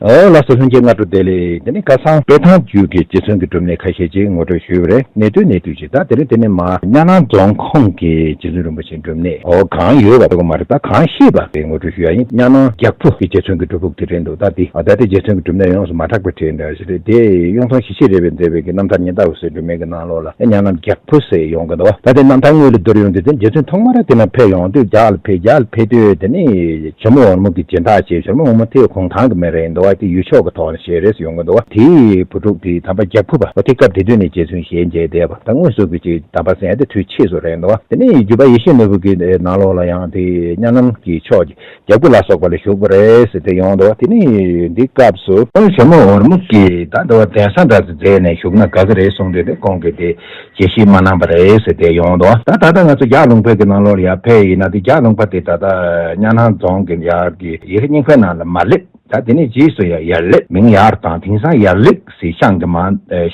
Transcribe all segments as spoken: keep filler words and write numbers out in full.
ཨོ་ལགས་སོ། ལྷན་རྒྱས་སྔ་དྲོ་བདེ་ལེགས། དེ་ནས་ཁ་སང་དཔེ་ཐང་བརྒྱུད་ཀྱི་རྗེ་བཙུན་གྱི་སྒྲུབ་གནས་ཁ་ཤས་ཅིག་ངོ་སྤྲོད་ཞུས་པ་རེད། གནད་དོན་གནད་བསྡུས་ཅིག་ད་དེ་རིང་དེ་ནས་མར་གཉའ་ནང་རྫོང་ཁོངས་ཀྱི་རྗེ་བཙུན་རིན་པོ་ཆེའི་སྒྲུབ་གནས་ཨོ་གང་ཡོད་པ་དེ་གོ་མ་རེད། ད་གང་ཤེས་པ་དེ་ངོ་སྤྲོད་ཞུ་ཡ་ཡིན། གཉའ་ནང་རྒྱག་ཕུ་གི་རྗེ་བཙུན་གྱི་སྒྲུབ་ཕུག་དེ་རེད་འདུག་ད་དེ་ཨ་ད་དེ་རྗེ་བཙུན་གྱི་སྒྲུབ་གནས་ཡོངས་སུ་མ་གྲགས་པ་བྲིས་འདྲ་ཞིག་རེད། དེ་གཡུང་དྲུང་ཞི་བྱེད་རས་པས་མཛད་པའི་གི་རྣམ་ཐར་ཉི་ཟླ་འོད་ཟེར་སྒྲོན་མེ་གི་ནང་ལོགས་ལ་ཨེ་གཉའ་ནང་རྒྱག་ཕུ་ཟེར་ཡོང་གི་འདུག་ད་དེ་རྣམ་ཐར་དངོས་ལ་བསྡུར་ཡོང་དུས་དེ་རྗེ་བཙུན་ཐོག་མར་དེ་ན་ཕེབས་ཡོང་དུས་རྒྱག་ལ་ཕེབས། རྒྱག་ལ་ཕེབས་དུས་དེ་ནས་ཇོ་མོ་འོལ་མོ་གི་སྦྱིན་བདག་བྱས། ཇོ་མོ་འོལ་མོ་དེ་གུང་ཐང་གི་མི་རེད་འདུག་བ། དེ་ཡུལ་ཕྱོགས་ཀྱི་ཐོག་ནས་བྱས་རེད་ཟེར་ཡོང་གི་འདུག་བ། དེའི་བུ་ཕྲུག་དེ་དམ་པ་རྒྱག་ཕུ་པ་དེ་སྐབས་དེ་དུས་ནས་རྗེ་བཙུན་ཞལ་མཇལ་བསྡད་པ། ད་དངོས་སུ་གི་ཅིག་དམ་པ་ཟེར་ཡ་དེ་དུས་ཆེས་སུ་རེད་འདུག་བ། དེ་ནས་བརྒྱུད་པ་ཡེ་ཤེས་ནོར་བུ་གི་ནང་ལོགས་ལ་ཡང་དེ་གཉའ་ནང་གི་ཕྱོགས་ཀྱི་རྒྱག་ཕུ་ལ་སོགས་པ་ལ་བཞུགས་པ་རེད་ཟེར་ཏེ་ཡོང་འདུག་དེ་ནས་འདི་སྐབས་སུ་ཇོ་མོ་འོལ་མོ་གིས་ད་འདི་བ་གདན་ས་འདྲ་ཚོ་མཛད་ནས་བཞུགས་ན་དགའ་གི་རེད་གསུངས་དུས་དེ་ཁོང་གིས་དེ་རྒྱས་བཤད་མ་གནང་པ་རེད་ཟེར་ཏེ་ཡོང་འདུག་ད་ད་ལྟ་ང་ཚོ་རྒྱ་ལུང་པའི་གི་ནང་ལོགས་ལ་ཡར་ཕེབས་ཡིན་ན་དེ་རྒྱ་ལུང་པ་དེ་ད་ལྟ་གཉའ་ནང་རྫོང་གི་ཡར་གི་ཡེ་ཤེས་སྙིང་པོའི་ནང་ལ་མ་སླེབས། ད་དེ་ནས་རྗེས་སུ་ཡར་ཡར་སླེབས། མིང་ཡར་དང་དེང་སང་ཡར་ལེགས་ཟེར་ཤང་གི་མ་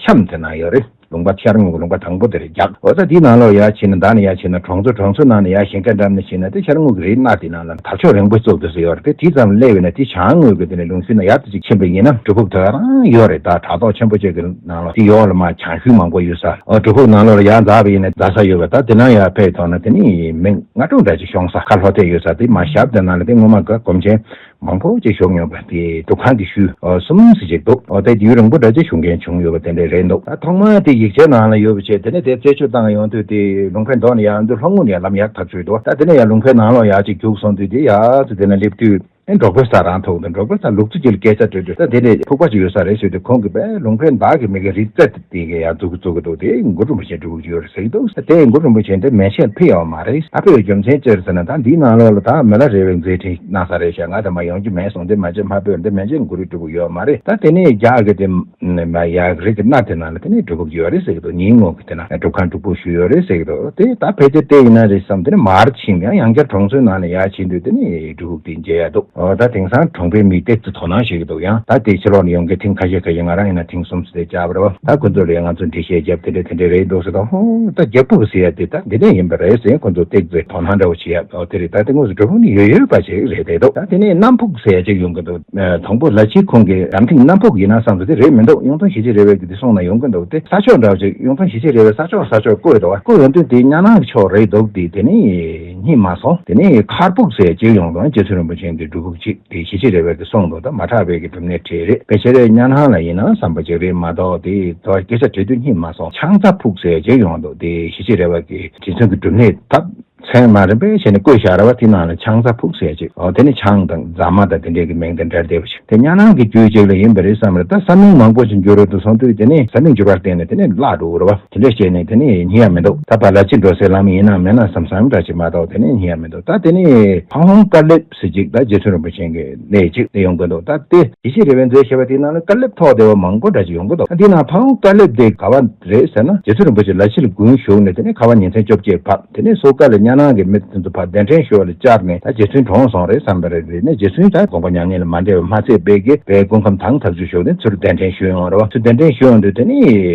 ཤམ་དེ་ན་ཡོད་རེད། ལུང་པ་ཤར་ངོས་ཀྱི་ལུང་པ་དང་པོ་དེར་རྒྱག་འོ་ད་དེའི་ནང་ལོགས་ཡར་ཕྱིན་ན་ད་ནི་ཡར་ཕྱིན་ན་གྲོང་ཚོ་གྲོང་ཚོའི་ནང་ནས་ཡར་ཞིང་ཁ་འགྲམ་ནས་ཕྱིན་ན་དེ་ཤར་ངོས་ཀྱི་རི་སྣ་དེའི་ནང་ལ་དར་ལྕོག་རིང་པོ་བཙུགས་ཏེ་སུ་ཡོད་རེད། དེ་དེ་ཙམ་སླེབས་པས་ན་དེ་བྱང་ངོས་ཀྱི་དེ་ནས་ལུང་ཤུལ་ན་ཡར་དེ་ཅིག་ཕྱིན་པ་ཡིན་ན་སྒྲུབ་ཕུག་དེ་རང་ཡོད་རེད། ད་བྲག་ཐོག་ཆེན་པོ་ཅིག་གི་ནང་ལ་དེ་ཡོག་ལ་མར་བྱང་ཤུལ་མང་པོ་ཡོད་ས་འོ་སྒྲུབ་ཕུག་ནང་ལོགས་ལ་ཡར་འཛེགས་པ་ཡིན་ན་འཛེགས་ས་ཡོད་པ། ད་དེ་ནང་ཡར་ཕེབས་ཐོག་ན་དེ་ནི་མིང་སྔ་དྲོ་འདྲ་ཅིག་ཤོང་ས་ཁ་ལྷོ་ཐད་ཡོད་ས་དེ་མར་ཞབས་དེ་ནང་ལ་དེ་སྔོན་མ་ག་སྒོམ་ཆེན་མང་པོ་ཅིག་བཞུགས་མྱོང་བ་དེ་སྒྲུབ་ཁང་གི་ཤུལ་ཨོ་གསུམ་ཟེར་ཅིག་འདུག་ཨོ་དེ་ཡུན་རིང་པོ་འདྲ་ཅིག་བཞུགས་མཁན་བྱུང་ཡོད་པ་དེ་འདྲ་རེད་འདུག་ད་ཐོག་མར་དེ་ཡིག་ཆའི་ནང་ལ་ཡོད་པ་བྱས་དེ་ནས་དེ་རྩད་གཅོད་བཏང་ཡོང་དུས་དེ་ལུང་པའི་མདོ་ནས་ཡར་འདུག་ལྷོ་ངོས་ནས་ཡར་ལམ་ཡར་ཐག་ཆོད་འདུག་ད་དེ་ནས་ཡར་ལུང་པའི་ནང་ལོགས་ཡར་ཅིག་རྒྱུགས་སོང་དུས་དེ་ཡར་ཚུར་དེ་ན་སླེབས་དུས་ཨེ་འབྲོག་པའི་ས་རང་ཐུག་འདུག་འབྲོག་པའི་ས་ལུག་རྫི་ཅིག་ལ་སྐད་ཆ་དྲིས་དུས་ད་དེ་ནས་ཕུག་པ་ཅིག་ཡོད་ས་རེད་ཟེར་དུས་ཁོང་གིས་པས་ལུང་པའི་མདའ་གི་མི་གི་རི་རྩེ་དེ་གི་ཡར་འཛུགས་འཛུགས་གི་འདུག་དེ་མགོ་རིན་པོ་ཆེ་སྒྲུབ་ཀྱི་ཡོད་རེད་ཟེར་གྱི་འདུག་དེ་མགོ་རིན་པོ་ཆེ་འདི་མན་ཆད་ཕེབས་ཡོད་མ་རེད། ཨ་ཕེབས་རྒྱུ་མཚན་ཅི་རེད་ཟེར་ན་ད་འདིའི་ནང་ལོགས་ལ་ད་མི་ལ་རས་པས་མཛད་འཕྲིན་གནང་ས་རེད་ཤག་ང་དེ་མ་ཡོང་རྒྱུ་མེད་གསུངས་ཏེ་མན་ཆད་མ་ཕེབས་འདི་མན་ཆད་མགོ་རིལ་སྒྲུབ་ཀྱི་ཡོད་མ་རེད། ད་དེ་ནས་རྒྱ་གི་དེ་ཡ་རི་གི་སྣ་དེ་ནང་ལ་དེ་ནས་སྒྲུབ་ཕུག་ཡོད་རེད་ཟེར་གྱི་འདུག་ཉིན་ངོ་གི་དེ་ན་སྒྲུབ་ཁང་སྒྲུབ་ཕུག་ཞུ་ཡོད་རེད་ཟེར་གྱི་འདུག་དེ་ད་ཕལ་ཆེར་དེ་ཡིན་ན་རེད་བསམ་དེ་ནས་མར་ཕྱིན་ཡང་ཡང་བསྐྱར་གྲོང་ཚོའི་ནང་ནས་ཡར་ཕྱིན་དུས་དེ་ནས་སྒྲུབ་ཕུག་དེ་མཇལ་ཡ་འདུག་ཨོ་ད་དེང་སང་གྲོང་པའི་མིས་ཏོག་ཙམ་དོ་སྣང་བྱེད་ཀྱི་འདུག་ཡང་ད་དེ་ཕྱི་ལོགས་ནས་ཡོང་མཁན་ཐེངས་ཁ་ཤས་ཁ་ཤས་ང་རང་ཡིན་ན་ཐེངས་གསུམ་ཙམ་དེ་བཅར་བ་རེད་བ། ད་ཁོ་ཚོ་ལ་ཡང་ང་ཚོ་འགྲེལ་བཤད་བརྒྱབ་དེ་འདྲ་དེ་འདྲ་རེད་འདུག་ཟེར་དང་ཧོ་ད་རྒྱག་ཕུ་ཟེར་ཡ་དེ་ད་འདི་འདྲ་ཡིན་པ་རེད་ཟེར་ཁོ་ཚོ་ཏོག་ཙམ་དོ་སྣང་འདྲ་བོ་བྱེད་ཡ་ཨོ་དེ་རེད། ད་དེ་དངོས་སུ་སྒྲུབ་ཕུག་ནི་ཡོད་ཡོད་པ་ཞིག་རེད་དེ་འདུག་ད་དེ་ནས་གནམ་ཕུག་ཟེར་ཡ་ཅིག་ཡོང་གི་འདུག་དང་པོ་ལ་ཕྱི་ཁོང་གི་འགྲམ་ཐིང་གནམ་ཕུག་ཡིན་ན་བསམ་ཚུལ་དེ་རེད་མི་འདུག་གཡུང་དྲུང་ཞི་བྱེད་རས་པའི་གི་དེ་གསུང་ན་ཡོང་གི་འདུག་དེ་ས་ཕྱོགས་འདྲ་བ་ཅིག་གཡུང་དྲུང་ཞི་བྱེད་རས་པའི་ས་ཕྱོགས་ས་ཕྱོགས་བཀོད་འདུག་བ། བཀོད་ཡོང་དུས་དེ་གཉའ་ནང་གི་ཕྱོགས་རེད་འདུག་དེ་དེ་ནི་རྙེད་མ་སོང་། དེ་ནི་མཁར་ཕུག་ཟེར་ཅིག་ཡོང་དུས་རྗེ་བཙུན་རིན་པོ་ཆེ་གི་སྒྲུབ་ཕུག་ཅིག་དེ་ཞི་བྱེད་རས་པའི་གི་གསུང་འདུག་ད་མ་གྲགས་པའི་གི་སྒྲུབ་གནས་གྲས་རེད། ཕལ་ཆེར་གཉའ་ནང་ལ་ཡིན་ན་བསམ་པ་ཅིག་རེད་མ་གཏོགས་དེ་དོ་སྐད་ཆ་དྲིས་དུས་རྙེད་མ་སོང་། ཆང་ཚ་ཕུག་ཟེར་ཅིག་ཡོང་འདུག་དེ་ཞི་བྱེད་རས་པ་གི་རྗེ་བཙུན་གྱི་སྒྲུབ་གནས་ད། མཚན་མ་རིམ་པས་བྱས་ནས་བཀོད་བཞག་ར་བ་དེ་ནང་ལ་ཆང་ཚ་ཕུག་ཟེར་ཅིག་ཨོ་དེ་ནི་ཆང་དང་རྫ་མ་དང་དེ་འདྲའི་གི་མིང་དང་འབྲེལ་བསྡད་པ་ཞིག་དེ་གཉའ་ནང་གི་རྒྱུད་ཅིག་ལ་ཡིན་པ་རེད་བསམ་རེད། ད་ས་མིང་མང་པོ་ཞིག་འགྱུར་རོ་འདུག་སོང་དུས་དེ་ནི་ས་མིང་འགྱུར་བར་བརྟེན་ནས་དེ་ནི་བརླག་འགྲོ་གི་རེད་བ། དེ་འདྲ་བྱས་ནས་དེ་ནི་རྙེད་ཡ་མི་འདུག་ད་ཕར་ལ་ཕྱིན་འགྲོ་སའི་ལམ་ཡིན་ན་མིན་ན་བསམ་བསམ་འདྲ་ཞིག་མ་གཏོགས་དེ་ནི་རྙེད་ཡ་མི་འདུག་ད་དེ་ནི་ཕ་བོང་དཀར་ལེབ་ཟེར་ཅིག་ད་རྗེ་བཙུན་རིན་པོ་ཆེ་གི་གནས་ཅིག་དེ་ཡོང་གི་འདུག་ད་དེ་ཡེ་ཤེས་རས་པའི་མཛོད་ཞེས་པ་དེའི་ནང་ལ་དཀར་ལེབ་ཐོགས་བསྡད་པ་མང་པོ་འདྲ་ཅིག་ཡོང་གི་འདུག་ད་དེའི་ནང་ཕ་བོང་དཀར་ལེབ་དེ་ག་བ་རེད་ཟེར་ན་རྗེ་བཙུན་རིན་པོ་ཆེ་ལ་ཕྱི་ལ་དགུན་བཞུགས་ནས་དེ་ནས་ཁ་བ་ཉིན་མཚན་བཅོ་བརྒྱད་བབས། དེ་ནས་སོ་ཀ་ལ་གཉའ་ནང་གི་མི་དེ་ཚོ་ཕར་གདན་འདྲེན་ཞུ་བ་ལ་བཅར་ནས་ད་རྗེ་བཙུན་གྲོངས་སོང་རེད་བསམ་པ་རེད། དེ་ནས་རྗེ་བཙུན་ད་དགོངས་པ་མྱ་ངན་ལས་མ་འདས་པ་མ་ཚད་པའི་གི་དཔལ་སྐུ་ཁམས་དྭངས་ཐག་ཆོད་ཞུགས་ནས་ཚུར་གདན་འདྲེན་ཞུས་ཡོང་རེད་བ། ཚུར་གདན་འདྲེན་ཞུས་ཡོང་དུས་དེ་ནས་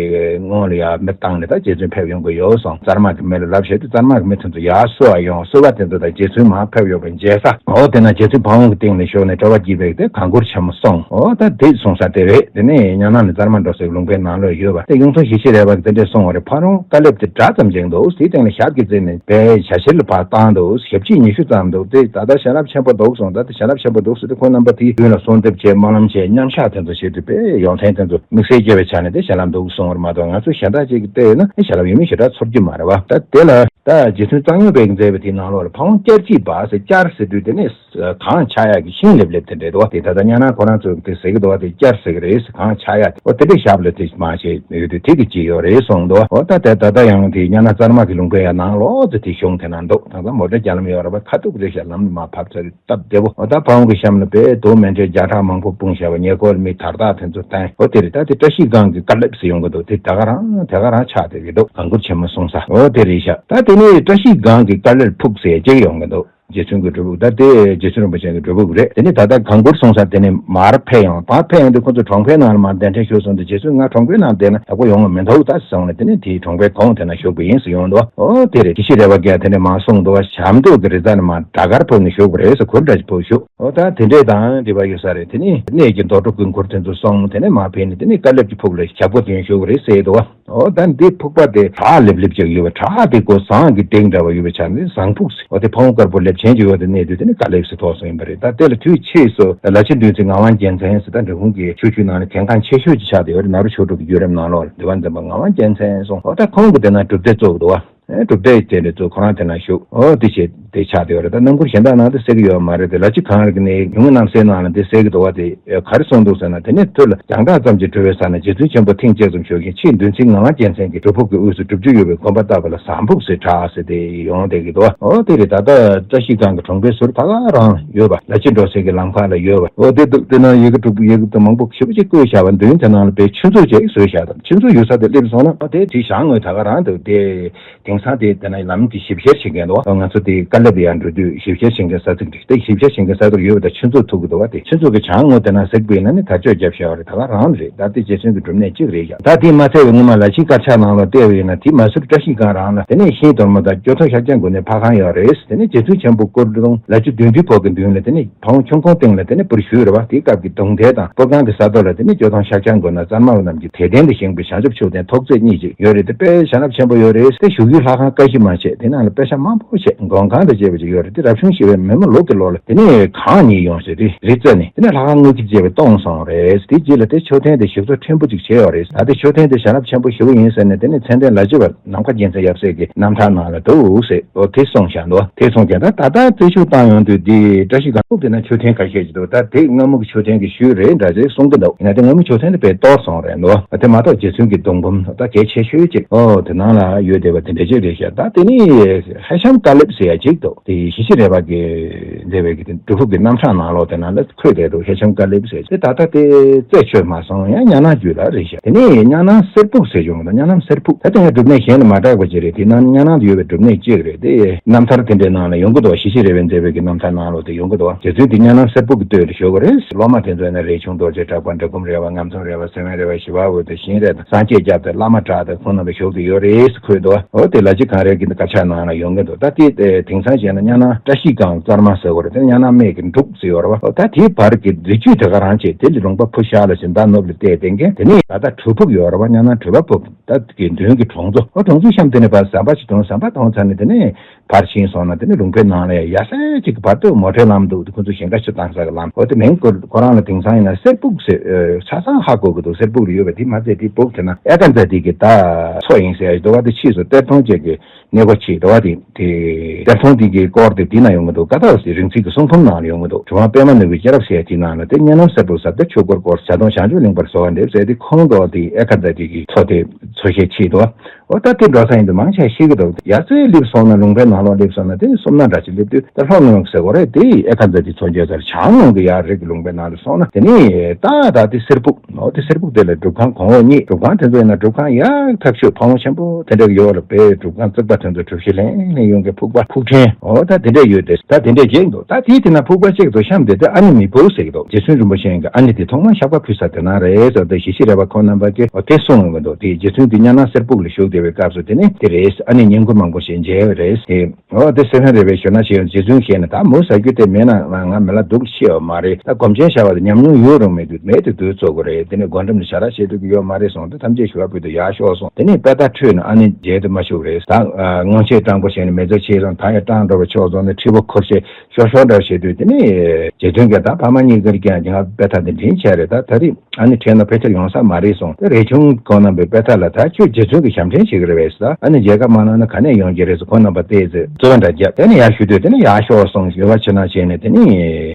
སྔོན་ལ་ཡར་མི་བཏང་ནས་ད་རྗེ་བཙུན་ཕེབས་ཡོང་གི་ཡོད་སོང་། ཙར་མ་གི་མི་ལ་ལབ་བྱས་དུས་ཙར་མ་གི་མི་དེ་ཚོ་ཡར་གསོལ་བ་ཡོང་། གསོལ་བ་དེ་ཚོ་ད་རྗེ་བཙུན་མར་ཕེབས་ཡོང་བའི་མཇལ་ས་འོ་དེ་ན་རྗེ་བཙུན་ཕ་བོང་གི་སྟེང་ལ་ཞོགས་ནས་སྤྲོ་བ་སྐྱིད་པའི་དེ་གངས་སྐོར་ཆེན་མོ་སོང་། འོ་ད་དེ་སོང་ས་དེ་རེད། དེ་ནས་གཉའ་ནང་ནས་ཙར་མ་འགྲོ་སའི་ལུང་པའི་ནང་ལོགས་ཡོད་པ་དེ་གཡུང་དྲུང་ཞི་བྱེད་རས་པ་གི་དེ་འདྲས་སོང་བ་རེད། ཕ་བོང་དཀར་ལེབ་དེ་འདྲ་ཙམ་ཅིག་འདུག་དེའི་སྟེང་ལ་ཞབས་ཀྱིས་བརྩིས་ནས་དཔེ་ཞལ་ཕྱིར་ལ་ཕར་བཏང་འདུག་ཞབས་ཕྱི་ཉི་ཤུ་ཙམ་འདུག་དེ་ད་ལྟ་ཞལ་ལག་ཆེན་པོ་འདུག་སོང་། ད་ལྟ་ཞལ་ལག་ཆེན་པོ་འདུག་ཟེར་དུས་ཁོང་རྣམ་པ་དེའི་མདུན་ལ་གསོལ་འདེབས་བྱས་སྨོན་ལམ་བྱས་མཉམ་བཞག་དེ་ཚོ་བྱེད་དུས་དཔེ་ཡོངས་ཐེན་དེ་ཚོ་དམིགས་བསལ་སྐྱེ་བའི་ཆ་ནས་དེ་ཞལ་ལག་འདུག་སོང་བར་མ་གཏོགས་ང་ཚོ་གཞན་དག་ཅིག་གིས་བལྟས་ཡོད་ན་ཞལ་ལག་ཡོད་མེད་ཞེ་དྲག་ཚོར་གྱི་མ་རེད་བ། ད་དེ་ལ་ད་རྗེ་བཙུན་གཙང་སྨྱོན་པས་མཛད་པའི་དེའི་ནང་ལོགས་ལ་ཕ་བོང་སྐྱར་སྐྱིད་པ་ཟེར་སྐྱར་ཟེར་དུས་དེ་ནས་གངས་ཆགས་ཡག་གི་ཤིང་ལེབ་ལེབ་དེ་འདྲ་འདུག་བ། དེ་ད་ལྟ་གཉའ་ནང་ཁོ་རང་ཚོས་དེ་ཟེར་གི་འདུག་བ། དེ་སྐྱར་ཟེར་གི་རེད་ཟེར། གངས་ཆགས་ཡག་དེ་འོ་དེ་འདྲ་ཞབས་ལ་དེ་མ་བྱས་ཡོད་དུས་དེ་གི་ཅི་ཡོད་རེད་གསུངས་འདུག་འོ་ད་དེ་ད་ལྟ་ཡང་དེ་གཉའ་ནང་ཙར་མ་གི་ལུང་པའི་ཡ་ནང་ལོགས་དེ་དེ་གཞུང་དེ་ན་འདུག་ད་ལྟ་མོ་ཊ་རྒྱ་ལམ་ཡོད་རེད་བ། ཁ་ཐུག་རེད་ཤག་ལམ་ནས་མར་བབས་ཚར་སྟབས་བདེ་པོ། འོ་ད་ཕ་བོང་གི་གཤམ་ལ་དཔེ་རྡོ་མཎྜལ་བརྒྱ་ཕྲག་མང་པོ་སྤུངས་བཞག་པ། ཉེ་འཁོར་མི་དར་ཐག་དེ་ཚོ་བསྟན། འོ་དེ་རེད། ད་དེ་བཀྲ་ཤིས་སྒང་གི་དཀར་ལེབ་ཟེར་ཡོང་གི་འདུག་དེ་ད་ག་རང་དེ་ག་རང་ཆགས་བསྡད་ཀྱི་འདུག་གངས་སྐོར་ཆེན་མོ་སོང་ས་འོ་དེ་རེད་ཤག་ད་དེ་ནས་བཀྲ་ཤིས་སྒང་གི་དཀར་ལེབ་ཕུག་ཟེར་ཅིག་ཡོང་གི་འདུག་རྗེ་བཙུན་གྱི་སྒྲུབ་ཕུག་ད་དེ་རྗེ་བཙུན་རིན་པོ་ཆེ་གི་སྒྲུབ་ཕུག་རེད། དེ་ནས་ད་ལྟ་གངས་སྐོར་སོང་ས་དེ་ནས་མར་ཕེབས་ཡོང་། མར་ཕེབས་ཡོང་དུས་ཁོ་ཚོ་གྲོང་པའི་ནང་ལ་མར་གདན་འདྲེན་ཞུས་སོང་དུས་རྗེ་བཙུན་ང་གྲོང་པའི་ནང་བསྡད་ན་ཡག་པོ་ཡོང་བ་མི་འདུག་ད་ཟེར་སོང་ནས། དེ་ནས་དེའི་གྲོང་པའི་གོང་དེ་ན་བཞུགས་པ་ཡིན་ཟེར་ཡོང་འདུག་ཨོ་དེ་རེད། ཞི་ཤི་རས་པ་གིས་དེ་ནས་མར་གསུངས་འདུག་ཞབས་འདེགས་ཀྱི་རི་རྩ་ནས་མར་བྲག་དཀར་ཕབ་ནས་བཞུགས་པ་རེད་ཟེར། གུར་འདྲ་ཞིག་ཕབ་བཞུགས། ཨོ་ད་དེ་འདྲས་དང་འདྲིས་པ་ཡོད་ས་རེད། དེ་ནས་གནས་ཀྱི་རྡོ་གྲུབ་ཀྱི་གུར་དེ་ཚོ་སོང་། དེ་ནས་མར་ཕེབས་ནས་དེ་ནས་ཀ་ལེབ་ཀྱི་ཕུག་ལ་ཞབས་སྐོར་དེ་བཞུགས་པ་རེད་ཟེར་འདུག་ཨོ་ད་འདི་ཕུག་པ་དེ་བྲག་ལེབ་ལེབ་ཅིག་ཡོད་པ། བྲག་དེ་ཀོ་ཟངས་ཀྱི་སྟེང་འདྲ་བ་ཡོད་པའི་ཆ་ནས་ཟངས་ཕུག་ཟེར། འོ་དེ་ཕ་བོང་དཀར་པོ་ལེབ་ཆེན་གྱི་འོག་ཏུ་གནས་དུས་དེ་ནི་ཀ་ལེབ་ཟེར་ཐོགས་སོང་ཡིན་པ་རེད། ད་དེ་ལ་དུས་ཕྱིས་སུ་ལ་ཕྱི་འདུལ་འཛིན་ངག་དབང་རྒྱལ་མཚན་ཟེར། ད་འབྲི་གུང་གི་ཆོས་བརྒྱུད་ནང་ནས་གལ་འགངས་ཆེ་ཤོས་ཀྱི་ཆགས་བསྡད་ཡོད་རེད། ནཱ་རོ་ཆོས་དྲུག་གི་བརྒྱུད་རིམ་ནང་ལོགས་ལ་འདུལ་བ་འཛིན་པ་ངག་དབང་རྒྱལ་མཚན་སོང་། འོ་ད་ཁོང་གི་དེ་ན་སྒྲུབ་སྡེ་བཙུགས་འདུག་བ། སྒྲུབ་སྡེ་དེ་འདྲ་ཚོ་ཁོ་རང་དེ་ན་བཞུགས། ཨོ་དེ་བྱས་དེ་ཆགས་བསྡད་ཡོད་རེད། ད་རྣམ་མགུར་གཞན་དག་ནང་དེ་གསལ་གྱི་ཡོད་མ་རེད་དེ། ལ་ཕྱི་གངས་རི་གི་གནས་ཡུལ་རྣམ་གསལ་ནང་ལ་དེ་གསལ་གྱི་འདུག་བ། དེ་ག་རེ་གསུངས་འདུག་ཟེར་ན། དེ་ནས་ཐུར་ལ་རྒྱང་གྲགས་ཙམ་གྱིས་གྲོལ་བའི་ས་ན་རྗེ་བཙུན་ཆེན་པོ་ཐེངས་གཅིག་ཙམ་བཞུགས་ཤིང་། ཕྱིས་འདུལ་འཛིན་ངག་དབང་རྒྱལ་མཚན་གྱི་སྒྲུབ་ཕུག་གི་དབུས་སུ་སྒྲུབ་བརྒྱུད་ཡོད་པའི་དགོན་པ་བཏབ་པ་ལ་ཟངས་ཕུག་ཟེར་གྲགས་ཟེར་དེ་ཡོང་བསྡད་ཀྱི་འདུག་ཨོ་དེ་རེད། ད་ལྟ་བཀྲ་ཤིས་སྒང་གི་གྲོང་པའི་ཟུར་ད་ག་རང་ཡོད་པ། ལ་ཕྱི་འགྲོ་སའི་གི་ལམ་ཁ་ལ་ཡོད་པ། ཨོ་དེ་འདུག་དེ་ན་ཡི་གེ་དྲུག་ཡི་གེ་དེ་མང་པོ་ཞེ་པོ་ཅིག་བརྐོས་བཞག་པ། མདུན་དེ་ནང་ལ་དཔེ་ཆུ་མཛོད་ཅིག་བཟོས་བཞག་དང་། ཆུ་མཛོད་ཡོད་ས་དེ་སླེབས་སོང་ན་ཨོ་དེ་དེ་བྱང་ངོས་ད་ག་རང་འདུག་དེ། དེང་སང་དེ་དེ་ན་ལམ་དེ་ཞིབ་བཤེར་བྱེད་མཁན་འདུག་ང་ཚོ་དེ་ཀ་ལེབ་ཡར་འགྲོ་དུས་ཞིབ་བཤེར་བྱེད་མཁན་ས་ཚིགས་རེད། དེ་ཞིབ་བཤེར་བྱེད་མཁན་ས་ཚིགས་ཡོད་པ་དང་ཆུ་མཛོད་ཐུག་གི་འདུག་བ། དེ་ཆུ་མཛོད་ཀྱི་བྱང་ངོས་དེ་ན་གཟིགས་པ་ཡིན་ན་ནི་དར་ལྕོག་བརྒྱབ་བཞག་པ་རེད། ད་ག་རང་རེད། ད་དེ་རྗེ་བཙུན་གྱི་སྒྲུབ་གནས་གཅིག་རེད་ཀྱང་། ད་དེ་མ་ཚད་པའི་སྔོན་མ་ལ་ཕྱིའི་དཀར་ཆག་ནང་ལ་བལྟས་པ་ཡིན་ན་དེ་མ་ཟུར་བཀྲ་ཤིས་སྒང་རང་ལ་དེ་ནས་ཤིང་སྡོར་མ་དང་སྐྱོ་སྟོན་ཤཱཀྱ་མགོན་ནས་ཕ་ཁང་ཡོད་རེད། དེ་ནས་རྗེ་བཙུན་ཆེན་པོ་སྐུ་གདུང་ལ་ཕྱི་བདུད་འདུལ་ཕོག་གི་མདུན་ལ་དེ་ནས་ཕ་བོང་ཆུང་ཁུང་སྟེང་ལ་དེ་ནས་པུར་བཞུགས་རེད་བ། དེའི་སྐབས་ཀྱི་གདུང་ཐལ་དང་པུར་ཁང་གི་ས་རྡོ་ལ་དེ་ནས་སྐྱོ་སྟོན་ཤཱཀྱ་མགོན་ན་ཙར་མ་བ་རྣམས་ཀྱི་དད་ལྡན་དུ་བཞེངས་པའི་བྱང་ཆུབ་མཆོག་ལྡན་ཐོག་བརྩེགས་གཉིས་ཅིག་ཡོད་རེད། དེ་དཔེ་བྱིན་རླབས་ཆེན་པོ་ཡོད་རེད། དེ་བཞུགས་ཡུལ་ལྷ་ཁང་ཀ་བཞི་མ་ཆད། དེ་ནང་ལ་དཔེ་ཆ་མང་པོ་བྱས། མགོན་ཁང་དང་བཅས་པ་ཅིག་ཡོད་རེད། དེ་རབ་བྱུང་བཞི་པའི་མེ་མོ་ལུག་གི་ལོ་ལ་དེ་ནས་གངས་ཉིད་ཡོངས་སུ་རི་རི་རྩེ་ནས་དེ་ནས་ལྷ་ཁང་དངུལ་གྱིས་བཅས་པ་སྟོང་སོང་རེད། དེ་རྗེས་ལ་དེ་མཆོད་རྟེན་དེ་ཞིག་གསོ་ཕྲན་བུ་ཅིག་བྱས་ཡོད་རེད། ད་དེ་མཆོད་རྟེན་དེ་བྱིན་རླབས་ཆེན་པོ་ཞེ་པོ་ཡིན་ཟེར་ནས་དེ་ནས་མཚན་ལྡན་ལ་བྱེ་བ་ནམ་མཁའ་རྒྱལ་མཚན་ཡབ་སྲས་ཀྱི་རྣམ་ཐར་ནང་ལ་འདུག་ཟེར། ཨོ་དེ་གསུངས་བཞག་འདུག་དེ་གསུངས་ཀྱང་ད་ད་ལྟ་རྩད་གཅོད་བཏང་ཡོང་དུས་འདི་བཀྲ་ཤིས་སྒང་ཁུག་དེ་ན་མཆོད་རྟེན་ཁ་ཤས་ཅིག་འདུག་ད་དེ་སྔ་མོ་གི་མཆོད་རྟེན་གྱི་ཤུལ་རེད་འདྲ་ཅིག་གསུང་གི་འདུག་ཡིན་ན་དེ་སྔ་མོ་མཆོད་རྟེན་དེ་དཔེ་གཏོར་སོང་རེད་འདུག་དེ་མ་གཏོགས་རྗེ་བཙུན་གྱི་གདུང་འབུམ་ད་གལ་ཆེ་ཤོས་ཅིག་ཨོ་དེ་ནང་ལ་ཡོད་བསྡད་པ་དེ་འདྲ་ཅིག་རེད་ཤག་ད་དེ་ནི་ཧེ་ཤམ་ཀ་ལེབ་ཟེར་ཡ་ཅིག་འདུག་དེ་ཞི་ཤི་རས་པ་གི་མཛད་པའི་གི་དེ་སྒྲུབ་ཕུག་གི་རྣམ་གྲངས་ནང་ལོགས་དེ་ནང་ལ་འཁོད་བསྡད་འདུག་ཧེ་ཤམ་ཀ་ལེབ་ཟེར་དེ་ད་ལྟ་དེ་རྩད་ཆོད་མ་སོང་། ཡང་གཉའ་ནང་རྒྱུད་ལ་རེད་ཤག་དེ་ནས་གཉའ་ནང་གསེར་ཕུག་ཟེར་བྱུང་། གཉའ་ནང་གསེར་ཕུག་ད་དེ་ཡང་སྒྲུབ་གནས་གཞན་དང་མ་འདྲ་བ་ཅིག་རེད། དེ་ནང་གཉའ་ནང་དུ་ཡོད་པའི་སྒྲུབ་གནས་གཅིག་རེད། དེ་རྣམ་ཐར་དེ་འདྲའི་ནང་ལ་ཡོང་གི་འདུག་ཞི་ཤི་རས་པའི་མཛད་པའི་གི་རྣམ་ཐར་ནང་ལོགས་དེ་ཡོང་གི་འདུག་རྗེ་བཙུན་དེ་གཉའ་ནང་གསེར་ཕུག་གི་སྟོད་ལ་བཞུགས་པ་རེད། སློབ་མ་དེ་ཚོ་ཡིན་ན་རས་ཆུང་རྡོ་རྗེ་གྲགས་པ། འབྲི་གུང་རས་པ། ངམ་ཚང་རས་པ། སེ་བན་རས་པ། ཞི་བ་འོད་དང་ཞིང་རས་དང་སངས་རྒྱས་སྐྱབས་དང་བླ་མ་གྲགས་དང་ཁོང་རྣམ་པ་བཞུགས་ཏེ་ཡོད་རེད་ཟེར་འཁོད་འདུག་འོ་དེ་ལ་ཕྱི་གངས་རི་གི་དཀར་ཆག་ནང་ལ་ཡོང་གི་འདུག་ད་དེ་དེང་སང་བྱས་ན་གཉའ་ནང་བཀྲ་ཤིས་སྒང་གཙར་མ་ཟེར་དགོས་རེད། དེ་གཉའ་ནང་སྨད་ཀྱི་འབྲུག་ཟེར་ཡོད་རེད་བ། ད་དེའི་བར་གྱི་རི་རྒྱུད་དེ་ག་རང་བྱས། དེ་ལས་ལུང་པ་ཕུ་ཤར་ལ་ཕྱིན། མདའ་ནུབ་ལ་བལྟས་བསྡད་མཁན་དེ་ནས་ད་ལྟ་གྲུ་ཕུག་ཡོད་རེད་བ། གཉའ་ནང་གྲུ་པ་ཕུག་ད་དགེ་འདུན་གྱི་གྲོང་ཚོ། ཨོ་གྲོང་ཚོའི་གཤམ་དེ་ནས་ཕར་ཟམ་པ་ཞིག་མཐོང་། ཟམ་པ་མཐོང་ཚར་ནས་དེ་ནས་ཕར་ཕྱིན་སོང་ན་དེ་ནས་ལུང་པའི་ནང་ལ་ཡ་ཡ་སེ་གཅིག་གི་བར་དུ་མོ་ཊའི་ལམ་འདུག་དེ་ཁོ་ཚོ་ཞིང་ཁ་ཆུ་བཏང་ས་གི་ལམ། ཨོ་དེ་མིང་ཁོ་ཁོ་རང་ལ་དེང་སང་ཡིན་ན་གསེར་ཕུག་ཟེར་ཆ་ཚང་ཧ་གོ་གི་འདུག་གསེར་ཕུག་རེད་ཡོད་པ་དེ་མ་ཚད་དེ་ཕུག་དེ་ན་ཨེ་ཀ་ཛ་ཏི་གི་ད་མཚོ་ཡིན་ཟེར་ཡ་ཞིག་འདུག་བ། དེ་ཕྱིས་སུ་གཏེར་སྟོན་བཅས་ཀྱི་གནས་སྒོ་ཕྱེས་འདུག་བ། དེ་དེ་གཏེར་སྟོན་དེ་གི་སྐོར་དེ་དེ་ན་ཡོང་གི་འདུག་ཀ་དག་སེ་རིག་འཛིན་གྱི་གསུང་འབུམ་ནང་ལ་ཡོང་གི་འདུག་གྲུབ་དབང་པདྨ་ནོར་བུའི་སྐྱེས་རབས་ཟེར་ཡ་དེ་ནང་ལ་དེ་གཉའ་ནང་གསེར་ཕུག་ཟེར་དེ་ཆོས་འཁོར་བསྐོར་བྱ་དང་བྱང་ཆུབ་གླིང་པར་གསོལ་བ་འདེབས་ཟེར་དེ་ཁོང་གི་དེ་ཨེ་ཀ་ཛ་ཏི་གི་མཚོ་དེ་མཚོ་བཤད་ཕྱེས་འདུག་ཨོ་ད་དེ་འགྲོ་ས་ཡིན་དུས་མང་ཆེ་ཤེས་ཀྱི་འདུག་ཡ་རྩེ་སླེབས་སོང་ན་ལུང་པའི་ནང་ལོགས་སླེབས་སོང་ན་དེ་སོམ་ན་འདྲ་ཅིག་སླེབས་དུས་ད་ལྷོ་ངོས་ཟེར་དགོས་རེད། དེ་ཨེ་ཀ་ཛ་ཏི་མཚོ་མཇལ་སར་བྱང་ངོས་ཀྱི་ཡར་རི་གི་ལུང་པའི་ནང་ལ་སོང་ན་དེ་ནི་ད་ད་དེ་གསེར་ཕུག་ཨོ་དེ་གསེར་ཕུག་དེ་ལ་སྒྲུབ་ཁང་གོང་འོག་གཉིས། སྒྲུབ་ཁང་དེ་ཚོ་ཡིན་ན་སྒྲུབ་ཁང་ཡག་ཐག་ཆོད་ཕ་བོང་ཆེན་པོ་དེ་འདྲ་ཡོད་ལ་དཔེ་སྒྲུབ་ཁང་བརྩེགས་པ་དེ་ཚོ་གྲུ་བཞི་ལྷན་ལྷན་ཡོང་གི་ཕུག་པ་ཕུག་ཕྲན་ཨོ་ད་དེ་འདྲ་ཡོད་དེ། ད་དེ་འདྲ་བྱས་འདུག་ད་དེའི་དེ་ན་ཕུག་པ་གཅིག་ཏུ་བཤམས་དེ་དེ་ཨ་ནེ་མི་བུ་ཟེར་གི་འདུག་རྗེ་བཙུན་རིན་པོ་ཆེ་གི་ཨ་ནེ་དེ་ཐོག་མར་བཤགས་པ་ཕུལ་ས་དེ་ན་རེད་ཟེར་ཏེ་ཞི་ཤི་རས་པ་ཁོང་རྣམ་པ་གིས་ཨོ་དེ་གསུངས་ཡོང་གི་འདུག་དེ་རྗེ་བཙུན་དེ་གཉའ་ནང་གསེར་ཕུག་ལ་བཞུགས་བསྡད་པའི་སྐབས་སུ་དེ་ནས་དེ་རེད། ཨ་ནེ་བསྙེན་བཀུར་མང་པོ་ཞིག་མཇལ་བ་རེད་ཟེར། ཨོ་དེ་སེ་བན་རས་པའི་ཞོལ་ན་ཆེ་ཡང་རྗེ་བཙུན་ཞེས་ནས་ད་མོ་ཟ་རྒྱུ་དེ་མེད་ན་ང་མི་ལ་སྡུག་ཤེས་ཡོད་མ་རེད། ད་སྒོམ་ཆེན་བྱ་བ་དེ་ཉམས་མྱོང་ཡོད་རུང་མེད་དུས་མེད་དུ་དུས་ཚོད་དགོས་རེད། དེ་ནས་སྒོམ་འགྲམ་ལ་ཞལ་རག་བྱེད་ཐུབ་ཀྱི་ཡོད་མ་རེད་གསུངས་ཏེ་ཐམས་ཅད་ཞུ་བ་ཕུལ་དུ་ཡར་ཤོག་གསུངས། དེ་ནས་དཔལ་རྟགས་ཁྲོས་ནས་ཨ་ནེ་མཇལ་དུ་མ་བཅུག་རེད། ད་སྔོན་ཆད་སྤྲང་པོ་བྱས་ནས་མེ་མཛད་ཆེ་སོང་། ད་ཡང་སྤྲང་འགྲོ་བ་ཆོག་སོང་ནས་ཁྲི་པོ་འཁོར་བྱས་ཤོག་ཤོག་འདྲ་བྱེད་དུས་དེ་ནས་རྗེ་བཙུན་གྱིས་ད་ཕ་མ་གཉིས་ཀར་ཀྱང་ང་དཔེ་ཐག་འདི་འདྲ་བྱས་རེད། ད་ད་རེས་ཨ་ནེ་ཁྲིད་ན་ཕལ་ཆེར་ཡོང་ས་མ་རེད་གསུངས་ཏེ། རས་ཆུང་ཁོང་རྣམ་པས་དཔེ་ཐག་ལ་ད་ཁྱོད་རྗེ་བཙུན་གྱི་ཞབས་འདྲེན་བྱེད་ཀྱི་རེད་པས་ཟེར། ཨ་ནེ་མཇལ་ཁ་མ་གནང་ན་ག་ནས་ཡོང་རྒྱུ་རེད་ཟེར་ཁོང་རྣམ་པ་བལྟས་ཚེ་རྩོད་པ་འདྲ་བརྒྱབ། དེ་ནས་ཡར་ཞུ་དུས་དེ་ནས་ཡར་ཤོག་གསུངས། ཞུ་བ་ཕྱི་ནང་བྱས་ནས་དེ་ནས་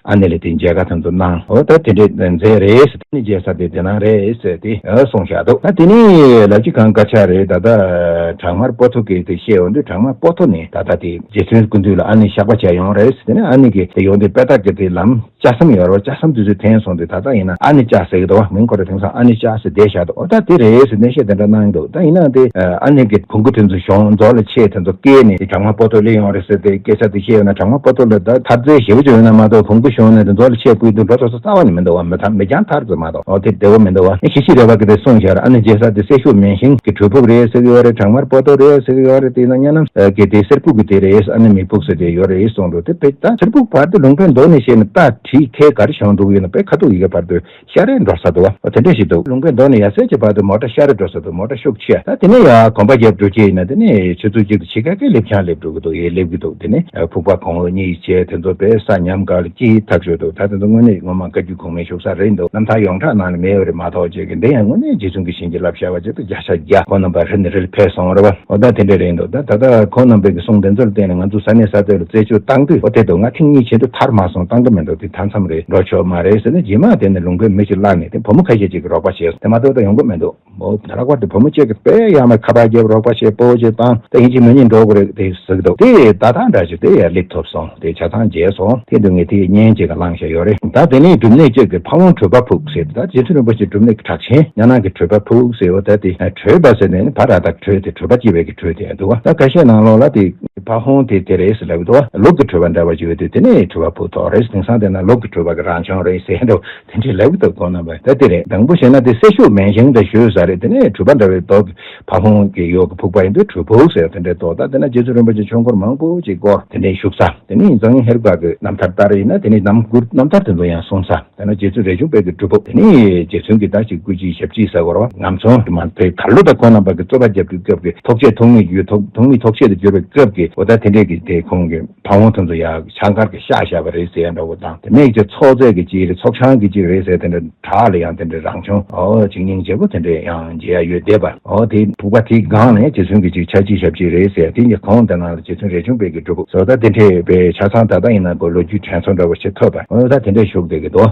ཨ་ནེ་ལ་དེ་མཇལ་ཁ་དེ་ཚོ་གནང་། འོ་ད་དེ་འདྲའི་མཛད་རེད་ཟེར། དེ་ནས་མཇལ་ས་དེ་དེ་ན་རེད་ཟེར་ཏེ་གསུངས་བཞག་འདུག་ད་དེ་ནས་ལ་ཕྱི་གངས་དཀར་ཆག་རེད། ད་ལྟ་བྲག་དམར་སྤོ་ཐོ་གི་དེ་བཤད་ཡོང་དུས་བྲག་དམར་སྤོ་ཐོ་ནས་ད་ལྟ་དེ་རྗེ་བཙུན་སྐུ་མདུན་ལ་ཨ་ནེ་བཤགས་པ་བྱས་ཡོང་རེད་ཟེར། དེ་ནས་ཨ་ནེ་གིས་དེ་ཡོང་དུས་དཔལ་རྟགས་ཀྱི་དེ་ལམ་ལྕགས་ཟམ་ཡོད་རེད་བ། ལྕགས་ཟམ་དེ་ཚོས་འཐེན་སོང་དུས་ད་ལྟ་ཡིན་ན་ཨ་ནེ་ལྕགས་ཟེར་གི་འདུག་བ། མིང་ཁོ་རང་དེང་སང་ཨ་ནེ་ལྕགས་ཟེར་བསྡད་བཞག་འདུག་འོ་ད་དེ་རེད་ཟེར་གནས་བཤད་དེ་འདྲ་གནང་གི་འདུག་ད་ཡིན་ན་དེ་ ཨ་ནི་གི་བོང་གུ་དེ་ཚོ་གཞོང་མཛོ་ལ་ཆས་དེ་ཚོ་བཀལ་ནས་དེ་བྲག་དམར་པོ་ཏོ་སླེབས་ཡོང་རེད་ཟེར་ཏེ་སྐད་ཆ་དེ་བཤད་ཡོད་ན། བྲག་དམར་པོ་ཏོ་ལ་ད་ཐབས་རྩལ་ཞེ་པོ་ཅིག་ཡོད་ན་མ་གཏོགས་བོང་གུ་གཞོང་ནས་དེ་མཛོ་ལ་ཆས་བསྐུལ་དུས་འགྲོ་ཐུབ་ས་རྩ་བ་ནས་མི་འདུག་བ། མི་ཐ་མི་འགྱངས་ཐར་ཚོད་མ་གཏོགས། འོ་དེ་བདེ་བོ་མི་འདུག་བ། ཨ་ནི་ཞི་ཞི་རེ་བ་གི་དེ་གསུངས་བཞག་ར། ཨ་ནི་རྗེས་ས་དེ་སེ་ཤུག་མན་ཤིང་གི་གྲུ་ཕུག་རེད་ཟེར་གི་ཡོད་རེད། བྲག་དམར་པོ་ཏོ་རེད་ཟེར་གི་ཡོད་རེད། དེ་ན་ཉ་ནམ་གི་དེ་སེར་ཕུག་གི་དེ་རེད། ཨ་ནི་མི་ཕུག་ཟེར་དེ་ཡོད་རེད་གསུངས་འདུག་དེ་དཔེ་ད་སེར་ཕུག་བར་དུ་ལུང་པའི་མདོ་ནས་བཤད་ན་རྟ་དྲེལ་ཁལ་ག་རེ་གཞོང་འགྲོ་གི་ཡོད་ན་དཔེ་ཁ་ཐུག་ཡི་གེ་བར་དུ། ཤར་རེ་འགྲོ་ས་འདུག་བ། དེ་འདྲ་ཞིག་འདུག་ལུང་པའི་མདོ་ནས་ཡར་སའི་ཆེ་བར་དུ་མོ་ཊ་ཤར་རེ་འགྲོ་ས་འདུག་མོ་ཊ་ཤུགས་ཆེ། ད་དེ་ནས་ཡར་གོམ་པ་བརྒྱབ་འགྲོ་ཀྱི་ཡིན་ན་དེ་ནས་ཆུ་ཚོད་གཅིག་དང་ཕྱེད་ཀ་གི་སླེབས་ཆ་སླེབས་འགྲོ་གི་འདུག་ཡར་སླེབས་ཀྱི་འདུག་དེ་ནས་ཕུག་པ་གོང་འོག་གཉིས་བྱས་དེ་ཚོ་དཔེ་ས་ཉམས་དགའ་ལ་སྐྱིད་ཐག་ཆོད་འདུག་ད་དེ་ཚོ་དངོས་གནས་ངོ་མ་བཀའ་བརྒྱུད་གོང་མའི་བཞུགས་ས་རེད་འདུག་རྣམ་ཐར་ཡོངས་གྲགས་ནང་ནས་མེད་པ་རེད་མ་གཏོགས་བྱས་ཀྱི། འདི་ཡང་དངོས་གནས་རྗེ་བཙུན་གྱི་བྱིན་གྱིས་བརླབས་ཤར་བ་ཅིག་ཏུ་བརྒྱ་ཆ་བརྒྱ་ཁོང་རྣམ་པ་རི་ནས་རི་ལ་ཕེབས་སོང་རེད་བ། འོ་ད་དེ་འདྲ་རེད་འདུག་ད་ད་ལྟ་ཁོང་རྣམ་པའི་གི་གསུང་དེ་ཚོར་བརྟེན་ནས་ང་ཚོ་ས་གནས་ས་ཐོག་ལ་རྩད་གཅོད་བཏང་དུས། འོ་དེ་འདུག་ང་ཐེངས་གཉིས་ཆེད་དུ་ཐར་མ་སོང་། བཏང་གི་མི་འདུག་དེ་མཐའ་མཚམས་རེད། འགྲོ་ཆོག་མ་རེད་ཟེར་ནས་རྗེས་མ་དེ་ནས་ལུང་པའི་མི་ཞིག་བླངས་ནས་དེ་བུ་མོ་ཁ་ཤས་ཅིག་གིས་རོགས་པ་བྱས་སོང་། དེ་མ་གཏོགས་ད་ཡོང་གི་མི་འདུག་འོ་ལྷག་པར་དུ་བུ་མོ་གཅིག་གིས་དཔེ་ཡ་མ་ཁ་པར་བརྒྱབ་རོགས་པ་བྱས་སྤོ་བོ་བྱས་བཏང་། ད་ཡིན་གཅིག་མིན་གཉིས་འགྲོ་དགོས་རེད་དེ་ཟེར་གི་འདུག་དེ་ད་ཐེངས་འདྲ་ཞིག་དེ་ཡར་སླེབས་ཐུབ་སོང་། དེ་ཆ་ཚང་མཇལ་སོང་། དེ་འདུག་ངས་དེ་བརྙན་གཅིག་གི་བླངས་བཞག་ཡོད་རེད། ད་དེ་ནས་སྒྲུབ་གནས་གཅིག་གི་ཕ་བོང་བྲོས་པ་ཕུག་ཟེར། ད་རྗེ་བཙུན་རིན་པོ་ཆེ་སྒྲུབ་གནས་ཀྱི་གྲགས་ཆེན་ཉ་ནང་གི་བྲོས་པ་ཕུག་ཟེར་བ། ད་དེ་བྲོས་པ་ཟེར་ནས་ནི་ཕ་ར་དང་བྲོས་ཏེ་བྲོས་པ་སྐྱེས་པའི་གི་བྲོས་དེ་འདུག་བ། ད་ཁ་ཤས་ནང་ལོགས་ལ་དེ་ཕ་བོང་དེ་དེ་རེད་ཟེར་ལབ་འདུག་བ། ལུག་གི་བྲོས་པ་འདྲ་བ་ཅིག་ཡོད་དུས་དེ་ནས་བྲོས་པ་ཕུག་ཐོགས་རེད། དེང་སང་དེ་ན་ལུག་གི་བྲོས་པ་གི་རང་བྱུང་རེད་ཟེར་འདུག་དེ་འདྲའི་ལབ་ཀྱི་འདུག་ཁོང་རྣམ་པས་ད་དེ་རེད། དང་པོ་བྱས་ན་དེ་སེ་ཤུག་མན་ཤིང་དང་ཞུ་ས་རེད། དེ་ནས་གྲུ་པ་འདྲ་བའི་མདོག་གི་ཕ་བོང་གི་ཡོག་གི་ཕུག་པ་ཡིན་དུས་གྲུ་ཕུག་ཟེར་དེ་འདྲའི་མདོག་ད་དེ་ན་རྗེ་བཙུན་རིན་པོ་ཆེ་ཆོས་འཁོར་མང་པོ་ཅིག་བསྐོར་དེ་འདྲའི་བཞུགས་ས། དེ་ནས་འཛམ་གླིང་ཧེ་རུ་ཀ་གི་རྣམ་ཐར་ལྟར་ཡིན་ན་དེ་ནས་རྣམ་མགུར་རྣམ་ཐར་དེ་ཚོ་ཡང་གསུངས་ས། དེ་ན་རྗེ་བཙུན་རས་ཆུང་དཔལ་གྱི་སྒྲུབ་ཕུག་དེ་ནས་རྗེ་བཙུན་གྱི་ད་ཅིག་སྐུ་ཕྱིའི་ཞབས་ཕྱི་ཟེར་བ་རེད་བ། ངམ་ཚོང་དེ་མ་དེ་གར་ལོ་ད་ཁོང་རྣམ་པ་གི་རྩོད་པ་རྒྱབ་དུས་སྐབས་ཀྱི་ཐོག་བཅད་ཐོག་མེད་རྒྱུ་ཐོག་ཐོག་མེད་ཐོག་བཅད་དུ་གྱུར་བའི་སྐབས་ཀྱི་འོ་ད་དེ་འདྲའི་གི་དེ་ཁོང་གི་ཕ་བོང་དེ་ཚོ་ཡ་ཕྱག་མཁར་གྱི་ཤག་བཞག་པ་རེད་ཟེར་ཡ་འདྲ་བོ་དང་། དེ་མིག་གི་ཚོགས་རྫས་ཀྱི་ཅིག་རེད། ཚོགས་ཆང་གི་ཅིག་རེད་ཟེར། དེ་འདྲ་བྲག་ལ་ཡང་དེ་འདྲའི་རང་བྱུང་འོ་ཅིག་སྙིང་རྗེ་པོ་དེ་འདྲའི་ཡང་མཇལ་ཡ་ཡོད་བསྡད་པ། འོ་དེ་ཕུག་པ་དེའི་སྒང་ལ་ཡང་རྗེ་བཙུན་གྱི་ཅིག་ཕྱག་ཕྱིའི་ཞབས་ཕྱི་རེད་ཟེར། དེ་གཉིས་གོང་དེ་ནང་ལ་རྗེ་བཙུན་རས་ཆུང་དཔལ་གྱི་སྒྲུབ་ཕུག་བཟོ་ལྟ་དེ་འདྲའི་པའི་ཆ་ཚང་ད་ལྟ་ཡིན་ན་གོ་ལོ་རྒྱུས་དྲན་གསོ་འདྲ་བོ་ཞིག་ཐོབ་པ། འོ་ད་དེ་འདྲའི་བཞུགས་བསྡད་ཀྱི་འདུག་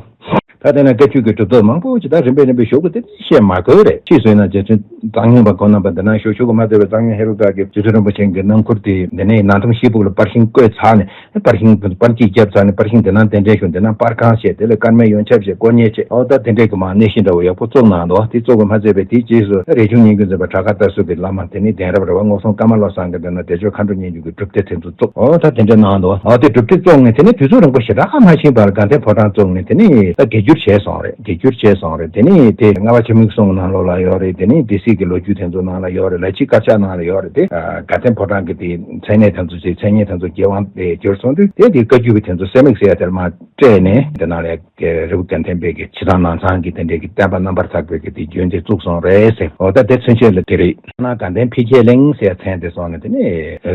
ད་དེ་ན་བཀའ་བརྒྱུད་ཀྱི་གྲུབ་ཐོབ་མང་པོ་ཅིག་ད་རིམ་པས་རིམ་པས་བཞུགས་པ་དེ་བཤད་མ་དགོས་རེད། ཕྱིས་སུ་ཡིན་ན་རྗེ་བཙུན་གཙང་སྨྱོན་པ་ཁོང་རྣམ་པ་འདི་ན་བཞུགས་བཞུགས་ཀྱི་མ་ཚད་པའི་གཙང་སྨྱོན་ཧེ་རུ་ཀ་གི་རྗེ་བཙུན་རིན་པོ་ཆེ་གི་སྣམ་ཁུར་དེ་འདི་ནས་ནང་ཐུང་ཤེལ་ཕུག་ལ་པར་ཤིང་བརྐོས་ཚར་ནས། པར་ཤིང་པར་སྐྱིས་བརྒྱབ་ཚར་ནས་པར་ཤིང་དེ་ནང་གདན་འདྲེན་ཞུ། དེ་ནང་པར་ཁང་བྱས། དེ་ལ་སྐར་མའི་ཡོན་ཆབ་བྱས། དཀོན་གཉེར་བྱས། འོ་ད་དེ་འདྲས་ཀྱི་མ་གནས་གཤིན་འདྲ་བོ་ཡག་པོ་བཙུགས་གནང་འདུག་དེ་བཙུགས་པ་མ་ཚད་པའི་དེའི་རྗེས་སུ་རས་ཆུང་སྙན་བརྒྱུད་འཛིན་པ་བྲག་དཀར་རྟ་ཟུར་གྱི་བླ་མ་དེ་ནས་གདན་རབས་རེད་བ། རྔོག་སྲུང་ཀརྨ་བློ་བཟང་གི་དེ་ན་བདེ་མཆོག་མཁའ་འགྲོ་སྙན་བརྒྱུད་ཀྱི་སྒྲུབ་སྡེ་དེ་ཚོ་བཙུགས། འོ་ད་དེ་འདྲས་གནང་འདུག་འོ་དེ་སྒྲུབ་སྡེ་བཙུགས་ནས་དེ་ནས་དུས་ཚོད་རིང་པོ་ཞེ་དྲག་མ་ཕྱིན་པར་དགའ་ལྡན་ཕོ་བྲང་བཙུགས་ནས་དེ་ནས་ད་དགེ་སྒྱུར་བྱས་སོང་རེད། དགེ་སྒྱུར་བྱས་སོང་རེད། དེ་ནས་དེ་ལྔ་པ་ཆེན་མོའི་གསུང་ནང་ལོགས་ལ་ཡོད་རེད། དེ་ནས་སྡེ་སྲིད་ཀྱི་ལོ་རྒྱུས་དེ་ཚོ་ནང་ལ་ཡོད་རེད། ལ་ཕྱི་དཀར་ཆག་ནང་ལ་ཡོད་རེད། དེ་དགའ་ལྡན་ཕོ་བྲང་གི་དེ་མཚན་གནས་དེ་ཚོ་ཞིག་མཚན་སྙན་དེ་ཚོ་རྒྱལ་དབང་དེ་གྱུར་སོང་དུས་དེ་དེ་བཀའ་བརྒྱུད་པ་དེ་ཚོ་གསེར་མིག་ཟེར་ཡ་དེར་མ་སྤྲད་ནས་དེ་ནང་ལ་རི་བོ་དགའ་ལྡན་པའི་གི་ཕྱི་ཐང་ནང་ཚང་གི་དེ་འདྲའི་གི་བསྟན་པ་རྣམ་པར་དག་པའི་གི་དེ་རྒྱུན་དེ་བཙུགས་སོང་རེད་ཟེར། འོ་ད་དེ་ཚུན་ཆད་ལ་དེ་རེད། ན་དགའ་ལྡན་འཕེལ་རྒྱས་གླིང་ཟེར་མཚན་དེ་སོང་ནས་དེ་ནས་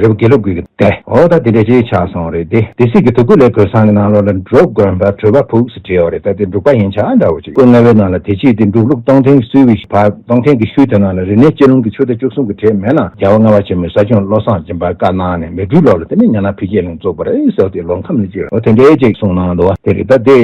རི་བོ་དགེ་ལུགས་ཀྱི་དེ། འོ་ད་དེ་འདྲ་ཅིག་ཆགས་སོང་རེད་དེ། སྡེ་སྲིད་ཀྱི་དུ་ཀུ་ལའི་གོས་བཟང་གི་ནང་ལོགས་ལ་འབྲུག་དགོན་པ་བྲོས་པ་ཕུག་ཟེར་བྲིས་ཡོད་རེད། ད་དེ་འབྲུག་པ་ཡན་ཆད་འདྲ་བོ་ཅིག་སྐུ་ལྔ་པའི་ནང་ལ་དེ་ཕྱིས་དེ་འབྲུག་ལུགས་སྟོང་ཐུན་གསོལ་བའི་བར་སྟོང་ཐུན་གྱི་ཤུལ་དེ་ནང་ལ་རིག་གནས་སྤྱི་ལོ་གི་ཆུ་ཟླ་བཅུ་གསུམ་གྱི་གྲས་མེད་ན་རྒྱལ་བ་ལྔ་པ་ཆེན་མོས་ས་སྐྱོང་བློ་བཟང་སྦྱིན་པ་བཀའ་གནང་ནས་མེ་སྦྲུལ་ལོ་ལ་དེ་ནས་ཉ་ནང་འཕེལ་རྒྱས་གླིང་བཙུགས་པ་རེད་ཟེར་བ་དེ་ལོ་ཁམས་ནས་ཅིག་འོ་དེ་འདྲའི་ཅིག་གསུངས་གནང་འདུག་བ། དེ་རེད། ད་དེ་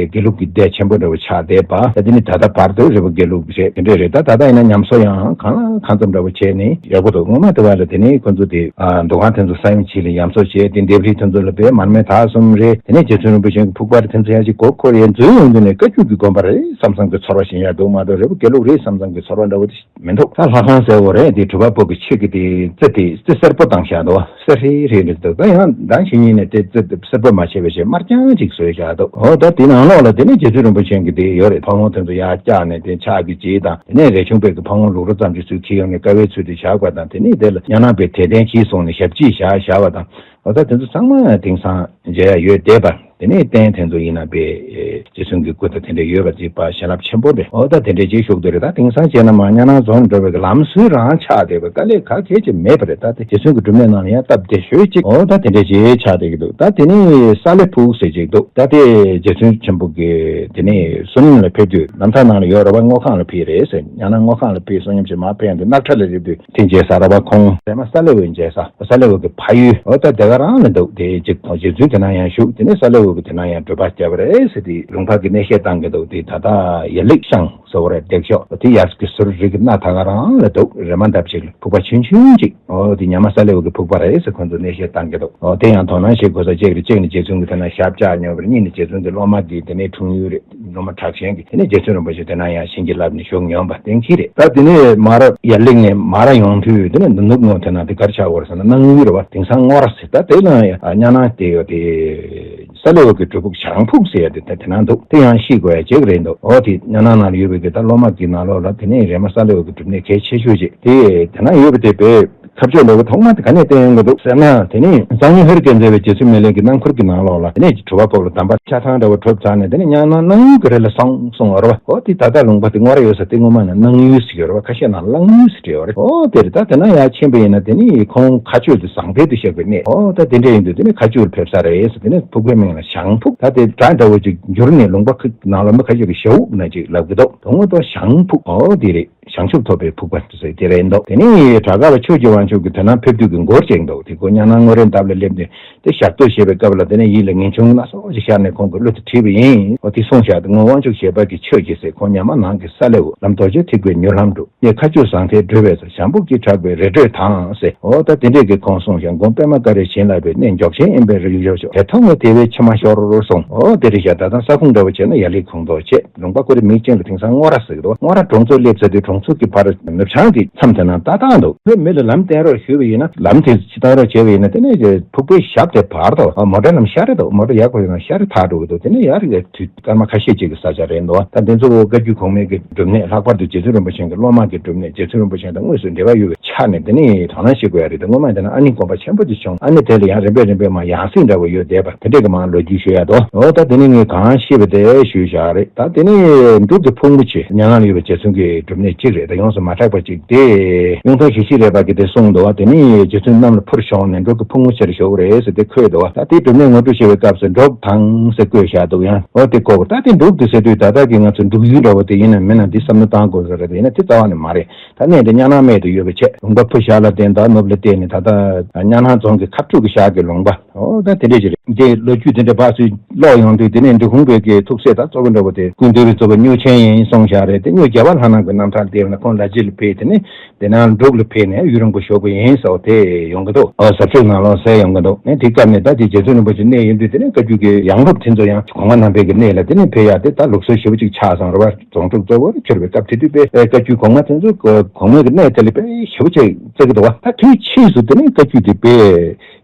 དགེ་ལུགས་ཀྱི་སྡེ་ཆེན་པོ་འདྲ་བོ་ཆགས་བསྡད་པ། ད་དེ་ནི་ད་ལྟ་བར་དུ་རི་བོ་དགེ་ལུགས་རེད། དེ་འདྲ་རེད། ད་ད་ལྟ་ཡིན་ན་ཉམས་གསོ་ཡང་གང་ལ་གང་འཚམ་འདྲ་བོ་བྱས་ནས་ཡག་པོ་འདུག་སྔོན་མ་དེ་བ་ལ་དེ་ནས་ཁོ་ཚོ་དེ་ཨ་འདུ་ཁང་དེ་ཚོ་ས་ཡོམ་བྱས་ལ་ཉམས་གསོ་བྱས། དེ་ལྡེབས་རིས་དེ་ཚོ་ལ་དཔེ་མར་མེ་དག་གསུམ་རེད། དེ་ནས་རྗེ་བཙུན་རིན་པོ་ཆེ་གི་ཕུག་པར་དེ་ཚོ་ཡང་ཅིག་གོ་འཁོར་ཡས་འཛུལ་ཡོང་དུས་ནས་བཀའ་བརྒྱུད་ཀྱི་དགོན་པ་རེད་བསམ་བསམ་གྱི་ཚོར་བ་ཞིག་ཡང་འདུག་མ་གཏོགས་རི་བོ་དགེ་ལུགས་རེད་བསམ་བསམ་གྱི་ཚོར་བ་འདྲ་བོ་དེ་མི་འདུག་ད་ལྷ་ཁང་ཟེར་བ་རེད། དེ་གྲུབ་པ་པོ་གི་ཆེད་ཀྱི་དེ་རྩི་དེ་རྩི་སེར་པོ་བཏང་བཞག་འདུག་སེར་ཧྲིལ་ཧྲིལ་རེད་འདུག་ད་ཡང་ཟླ་བཞི་ཉིན་ནས་དེ་རྩི་སེར་པོ་མ་བྱས་པའི་ཞེ་དམར་རྐྱང་ཅིག་བཟོས་བཞག་འདུག་འོ་ད་དེ་ནང་ལོགས་ལ་དེ་ནས་རྗེ་བཙུན་རིན་པོ་ཆེ་གི་དེ་ཡོད་རེད། ཕ་བོང་དེ་ཚོ་ཡར་བཀྱགས་ནས་དེ་ཕྱག་གི་རྗེས་དང་དེ་ནས་རས་ཆུང་དཔལ་གྱི་ཕ་བོང་ལུག་རོ་ཙམ་ཅིག་ཚུར་འཁྱེར་ཡོང་ནས་དཀའ་བའི་ཚུལ་དེ་བཞག་པ་དང་། དེ་ནས་དེ་ལ་ཉ་ནང་པའི་དད་ལྡན་གྱིས་སོང་ནས་ཞབས་ཕྱི་བཞག་བཞག་པ་དང་། འོ་ད་དེ་ཚོ་ཚང་མ་དེང་སང་མཇལ་ཡ་ཡོད་བསྡད་པ། དེ་ནས་རྟེན་དེ་ཚོ་ཡིན་ན་པའི་རྗེ་བཙུན་གྱི་སྐུ་དང་དེ་འདྲ་ཡོད་པ་ཅིག་པ་བྱིན་རླབས་ཆེན་པོ་རེད། འོ་ད་དེ་འདྲ་ཅིག་ཞུགས་འདུག་རེད། ད་དེང་སང་བྱས་ན་མ་ཉ་ནང་རྫོང་འགྲོ་བའི་གི་ལམ་སྲོལ་རང་ཆགས་བསྡད་པ་དཀའ་ལས་ཁག་གལ་ཆེ་མེད་པ་རེད། ད་དེ་རྗེ་བཙུན་གྱི་སྒྲུབ་གནས་ནང་ལ་ཡང་སྟབས་བདེ་ཤོས་ཅིག་འོ་ད་དེ་འདྲ་ཅིག་ཆགས་བསྡད་ཀྱི་འདུག་ད་དེ་ནས་ས་ལེ་ཕུག་ཟེར་ཅིག་འདུག་ད་དེ་རྗེ་བཙུན་ཆེན་པོ་གི་དེ་ནས་བསོད་སྙོམས་ལ་ཕེབས་དུས་རྣམ་ཐར་ནང་ལ་ཡོད་རེད་བ། སྔོ་ཁང་ལ་ཕེབས་རེད་ཟེར། ཉ་ནང་སྔོ་ཁང་ལ་ཕེབས། བསོད་སྙོམས་བྱེད་མ་ཕེབས་ཡོང་དུས་སྣག་ཁྲ་ལ་སླེབས་དུས། དེ་མཇལ་ས་ར་བ་ཁོང་རེ་མ་ས་ལེ་འོད་མཇལ་ས། ས་ལེ་འོད་ཀྱི་ཕ་ཡུལ་འོ་ད་དེ་ག་རང་ལ་འདུག་དེ་རྗེ་རྗེ་བཙུན་དེ་ན་ཡང་བཞུགས། དེ་ནས་ས་ལེ་འོད་ཀྱི་དེ་ན་ཡང་སྒྲུབ་པ་བརྒྱབ་པ་རེད་ཟེར། དེ་ལུང་པ་གི་གནས་བཤད་བཏང་གི་འདུག་དེ་ད་ལྟ་ཡ་ལིག་ཤང་ཟེར་བ་རེད། འདེགས་ཤོག་དེ་ཡར་གྱི་ཟུར་རི་གི་སྣ་ད་ག་རང་ལ་འདུག་རེ་མ་འདབས་ཅིག་ལ་ཕུག་པ་ཆུང་ཆུང་ཅིག་འོ་དེ་ཉ་མ་ས་ལེ་འོད་ཀྱི་ཕུག་པ་རེད་ཟེར་ཁོང་ཚོ་གནས་བཤད་བཏང་གི་འདུག་འོ་དེ་ཡང་དོ་སྣང་བྱེད་དགོས་ས་གཅིག་རེད། གཅིག་ནི་རྗེ་བཙུན་གྱི་དེ་ན་ཞབས་བཅགས་མྱོང་བ་རེད། གཉིས་ནི་རྗེ་བཙུན་གྱི་སློབ་མ་དེ་དེ་ནས་འཁྲུངས་ཡུལ་རེད། སློབ་མ་གྲགས་ཅན་གྱི་དེ་ནས་རྗེ་བཙུན་རིན་པོ་ཆེ་དེ་ན་ཡང་བྱིན་གྱིས་བརླབས་ནས་བཞུགས་མྱོང་བ་དེ་འདྲ་རེད། ད་དེ་ནས་མར་ཡར་ལེགས་ནས་མར་ཡོང་དུས་དེ་ནས་ནུབ་ངོས་དེ་ན་དེ་ག་རེ་ཆགས་ཡོད་རེད་ཟེར་ན་སྣང་ཡུལ་རེད་བ། དེང་སང་སྔོ་ར་ཟེར། ད་དེ་ལ་ཡང་གཉའ་ནང་དེ་ཡོད་དེ། ས་ལེ་འོག་གི་སྒྲུབ་ཕུག་ཞང་ཕུག་ཟེར་ཡ་དེ་ད་དེ་ན་འདུག་དེ་ཡང་ཤེས་དགོས་ཡ་གཅིག་རེད་འདུག་འོ་དེ་གཉའ་ནང་ནང་ལ་ཡོད་པའི་གི་ད་སློབ་མ་གི་ནང་ལོགས་ལ་དེ་ནས་རེ་མ་ས་ལེ་འོག་གི་སྒྲུབ་གནས་གལ་ཆེ་ཤོས་ཅིག་དེ་དེ་ན་ཡོད་པ་དེ་དཔེ་ཁ་ཕྱོགས་འདྲ་བོ་ཐོག་མ་དེ་ག་ནས་བསྟན་ཡོང་གི་འདུག་ཟེར་ན། དེ་ནས་སངས་རྒྱས་ཧེ་རུ་ཀའི་མཛད་པའི་རྗེ་བཙུན་མི་ལའི་གི་སྣང་ཁུར་གྱི་ནང་ལོགས་ལ་དེ་ནས་གྲུབ་པ་པོ་ལ་གདམས་པ་ཆ་ཚང་འདྲ་བོ་གྲུབ་ཚར་ནས་དེ་ནས་གཉའ་ནང་སྣང་ཡུལ་གྱི་རི་ལ་སོང་སོང་བ་རེད་བ། འོ་དེ་ད་ལྟ་ལུང་པ་དེ་སྔོ་ར་ཡོད་ས་དེ་སྔོན་མ་ན་སྣང་ཡུལ་ཟེར་གྱི་ཡོད་རེད་བ། ཁ་ཤས་ན་གླང་ཡུལ་ཟེར་གྱི་ཡོད་རེད། འོ་དེ་རེད། ད་དེ་ན་ཡར་ཕྱིན་པ་ཡིན་ན་དེ་ནས་ཁོང་མཁའ་སྤྱོད་དེ་ཟང་ཐལ་དུ་བཞག་པའི་གནས། འོ་ད་དེ་འདྲ་ཡིན་དུས་དེ་ནས་མཁའ་སྤྱོད་ཕེབས་ས་རེད་ཟེར། དེ་ནས་ཕུག་པའི་མིང་ལ་ཞང་ཕུག་ད་དེ་སྒྲ་འདྲ་བོ་ཅིག་འགྱུར་ནས་ལུང་པ་ཁ་ནང་ལ་མི་ཁ་ཤས་ཀྱིས་ཞྭ་དབུགས་ན་ཅིག་ལབ་ཀྱི་འདུག་དོན་དངོས་ཐོག་ཞང་ཕུག་འོ་དེ་རེད། བྱང་ཆུབ་ཐོབ་པའི་ཕུག་པ་ཟེར་དེ་རེད་འདུག་དེ་ནས་བྲག་དཀར་པ་ཆོས་ཀྱི་དབང་ཕྱུག་གིས་དེ་ན་ཕེབས་དུས་ཀྱི་མགོ་བྱས་འདུག་དེ་ཁོ་གཉའ་ནང་སྔོ་རའི་འདབས་ལ་སླེབས་ནས་དེ་ཞབས་ཏོག་བྱེད་པའི་སྐབས་ལ་དེ་ནས་ཡིད་ལ་ངེས་འབྱུང་སྣ་ཚོགས་ཤིག་ཤར་ནས་ཁོང་གི་གླུ་དེ་བྲིས་པ་ཡིན། འོ་དེ་གསུངས་བཞག་དེ་སྔོན་དབང་ཕྱུག་བཞད་པ་གི་ཆོས་ཀྱི་ཟེར། ཁོང་ཉ་མ་ནང་གི་ས་ལེའུ་ལམ་རྡོ་རྗེ་ཐེག་པའི་མྱུར་ལམ་སྒྲུབ། གནས་མཁའ་སྤྱོད་ཟང་ཐལ་བགྲོད་པའི་ཚེ། ཞང་ཕུག་གིས་གྲགས་པའི་རི་ཁྲོད་དང་ཟེར། འོ་ད་དེ་འདྲས་ཀྱི་ཁོང་གསུངས་ཤིང་། མགོན་པདྨ་ཀ་རས་བྱིན་བརླབས་པའི་གནས་མགྱོགས་ཆེན་དབེན་པའི་རི་རྒྱལ་ཤོག་དེ་མཐོང་བས་དེ་བས་མཆི་མ་ཤོར་གསུངས། འོ་དེ་རེད་ཤག་ད་ལྟ་ས་ཁོངས་འདྲ་བོ་བྱས་ན་ཡ་ལི་ཁོང་ཏོག་བྱས། ལུང་པ་ཁོ་རེ་མིག་ཅན་ལ་དེང་སང་སྔོ་ར་ཟེར་གི་འདུག་སྔོ་ར་གྲོང་ཚོ་སླེབས་ཚར་དུས་གྲོང་ཚོ་གི་ཕར་ནུབ་བྱང་གི་མཚམས་དེ་ན་ཏག་ཏག་འདུག་དེ་མི་ལ་ལམ་བསྟན་རོགས་ཞུས་པ་ཡིན་ན། ལམ་དེ་ཕྱིར་བཏང་རོགས་བྱས་པ་ཡིན་ན། དེ་ནས་ཕུག་པའི་ཞབས་དེ་བར་དུ་མོ་ཊ་ལམ་ཤར་རེ་འདུག་མོ་ཊ་ཡར་འགྲོ་ཡོང་ན་ཤར་རེ་ཐག་འགྲོ་གི་འདུག་དེ་ནས་ཡར་གི་དུས་སྐར་མ་ཁ་ཤས་ཅིག་གི་ས་ཆ་རེད་འདུག་ད་དེ་ཚོ་བཀའ་བརྒྱུད་གོང་མའི་གི་སྒྲུབ་གནས། ལྷག་པར་དུ་རྗེ་བཙུན་རིན་པོ་ཆེ་གི་སློབ་མ་གི་སྒྲུབ་གནས། རྗེ་བཙུན་རིན་པོ་ཆེ་དང་དངོས་སུ་འབྲེལ་བ་ཡོད་པའི་ཆ་ནས་དེ་ནས་དོ་སྣང་བྱེད་དགོས་ཡ་རེད། དེ་སྔོན་མ་དེ་ན་ཨ་ནི་དགོན་པ་ཆེན་པོ་ཅིག་བྱུང་། ཨ་ནི་དེ་ལ་ཡང་རིམ་པས་རིམ་པས་མར་ཡང་སྲིད་འདྲ་བོ་ཡོད་བསྡད་པ་དེ་འདྲས་ཀྱི་མར་ལོ་རྒྱུས་ཞུ་ཡ་དོ། འོ་ད་དེ་ནི་ངས་གང་ཤེས་པ་དེ་ཞུས་བཞག་རེད། ད་དེ་ནི་འབྲུག་གི་ཕུག་མོ་ཆེ་གཉའ་ནང་ལ་ཡོད་པའི་རྗེ་བཙུན་གྱི་སྒྲུབ་གནས་གཅིག་རེད། ད་ཡོངས་སུ་མ་གྲགས་པ་ཅིག་སྟེ། གཡུང་དྲུང་ཞི་བྱེད་རས་པ་གིས་དེ་གསུངས་འདུག་བ། དེ་ནི་རྗེ་བཙུན་གནམ་ལ་འཕུར་ཞོན་ནས་འབྲུག་གི་ཕུག་མོ་ཆེར་བཞུགས་རེད་ཟེར་དེ་འཁོད་འདུག་བ། ད་དེའི་སྒྲུབ་གནས་ངོ་སྤྲོད་བྱེད་པའི་སྐབས་སུ་འབྲུག་དང་ཟེར་བཀོད་བཞག་འདུག་ཡང་འོ་དེ་བཀོད་དགོས། ད་དེ་འབྲུག་དེ་ཟེར་དུས་ད་ལྟ་གི་ང་ཚོ་འབྲུག་ཡུལ་འདྲ་བོ་དེ་ཡིན་ན་མིན་ན་འདི་བསམ་བློ་བཏང་དགོས་ས་རེད། ཡིན་ན་དེ་རྩ་བ་ནས་མ་རེད། ད་གནས་དེ་གཉའ་ནང་སྨད་དུ་ཡོད་པའི་ཆེད། ལུང་པ་ཕུ་ཞབས་ལ་བརྟེན། ད་ནུབ་ལ་བལྟས་ནས་ད་ལྟ་གཉའ་ནང་རྫོང་གི་ཁ་ཕྲུག་གི་ཞབས་ཀྱི་ལུང་པ། འོ་ད་དེ་འདྲས་ཅིག་རེད། འདི་ལོ་རྒྱུས་དེ་འདྲ་ཕར་ཚུར་ཀློག་ཡོང་དུས་དེ་ནས་འབྲི་གུང་པའི་གི་ཐུགས་སྲས་ད་གཙོ་བོ་འདྲ་བོ་དེ་སྐུ་མདུན་རི་གཙོ་བོ་སྨྱོ་ཆེན་ཡིན་གསུངས་བཞག་རེད། དེ་སྨྱོ་རྒྱལ་བ་ལྷ་ནང་གི་རྣམ་ཐར་བལྟས་ན་ཁོང་ལ་རྗེ་ལ་ཕེབས། དེ་ནས་དེ་ནས་འབྲུག་ལ་ཕེབས་ནས་ཡུན་རིང་པོ་བཞུགས་པ་ཡིན་ཟེར་བ་དེ་ཡོང་གི་འདུག་ཨོ་ཟབ་ཆོས་ནང་ལོགས་གསལ་ཡོང་གི་འདུག་ཨེ་དེ་སྐབས་ནས་ད་དེ་རྗེ་བཙུན་རིན་པོ་ཆེ་གནས་ཡིན་དུས་དེ་ནས་བཀའ་བརྒྱུད་ཀྱི་ཡང་སློབ་དེ་ཚོ་ཡང་གོང་མ་རྣམ་པའི་གི་གནས་ལ་དེ་ནས་ཕེབས་ཡག་དེ་ད་ལུགས་སྲོལ་ཞེ་པོ་ཅིག་ཆགས་སོང་རེད་བ། རྫོང་དྲུག་གཙོ་བོར་གྱུར་པའི་སྐབས་དེ་དུས་དཔེ་བཀའ་བརྒྱུད་གོང་མ་དེ་ཚོ་གོང་མའི་གི་གནས་དེ་ལ་དཔེ་ཞེ་པོ་ཅིག་བརྩི་གི་འདུག་བ། ད་དུས་ཕྱིས་སུ་དེ་ནས་བཀའ་བརྒྱུད་དེ་དཔེ།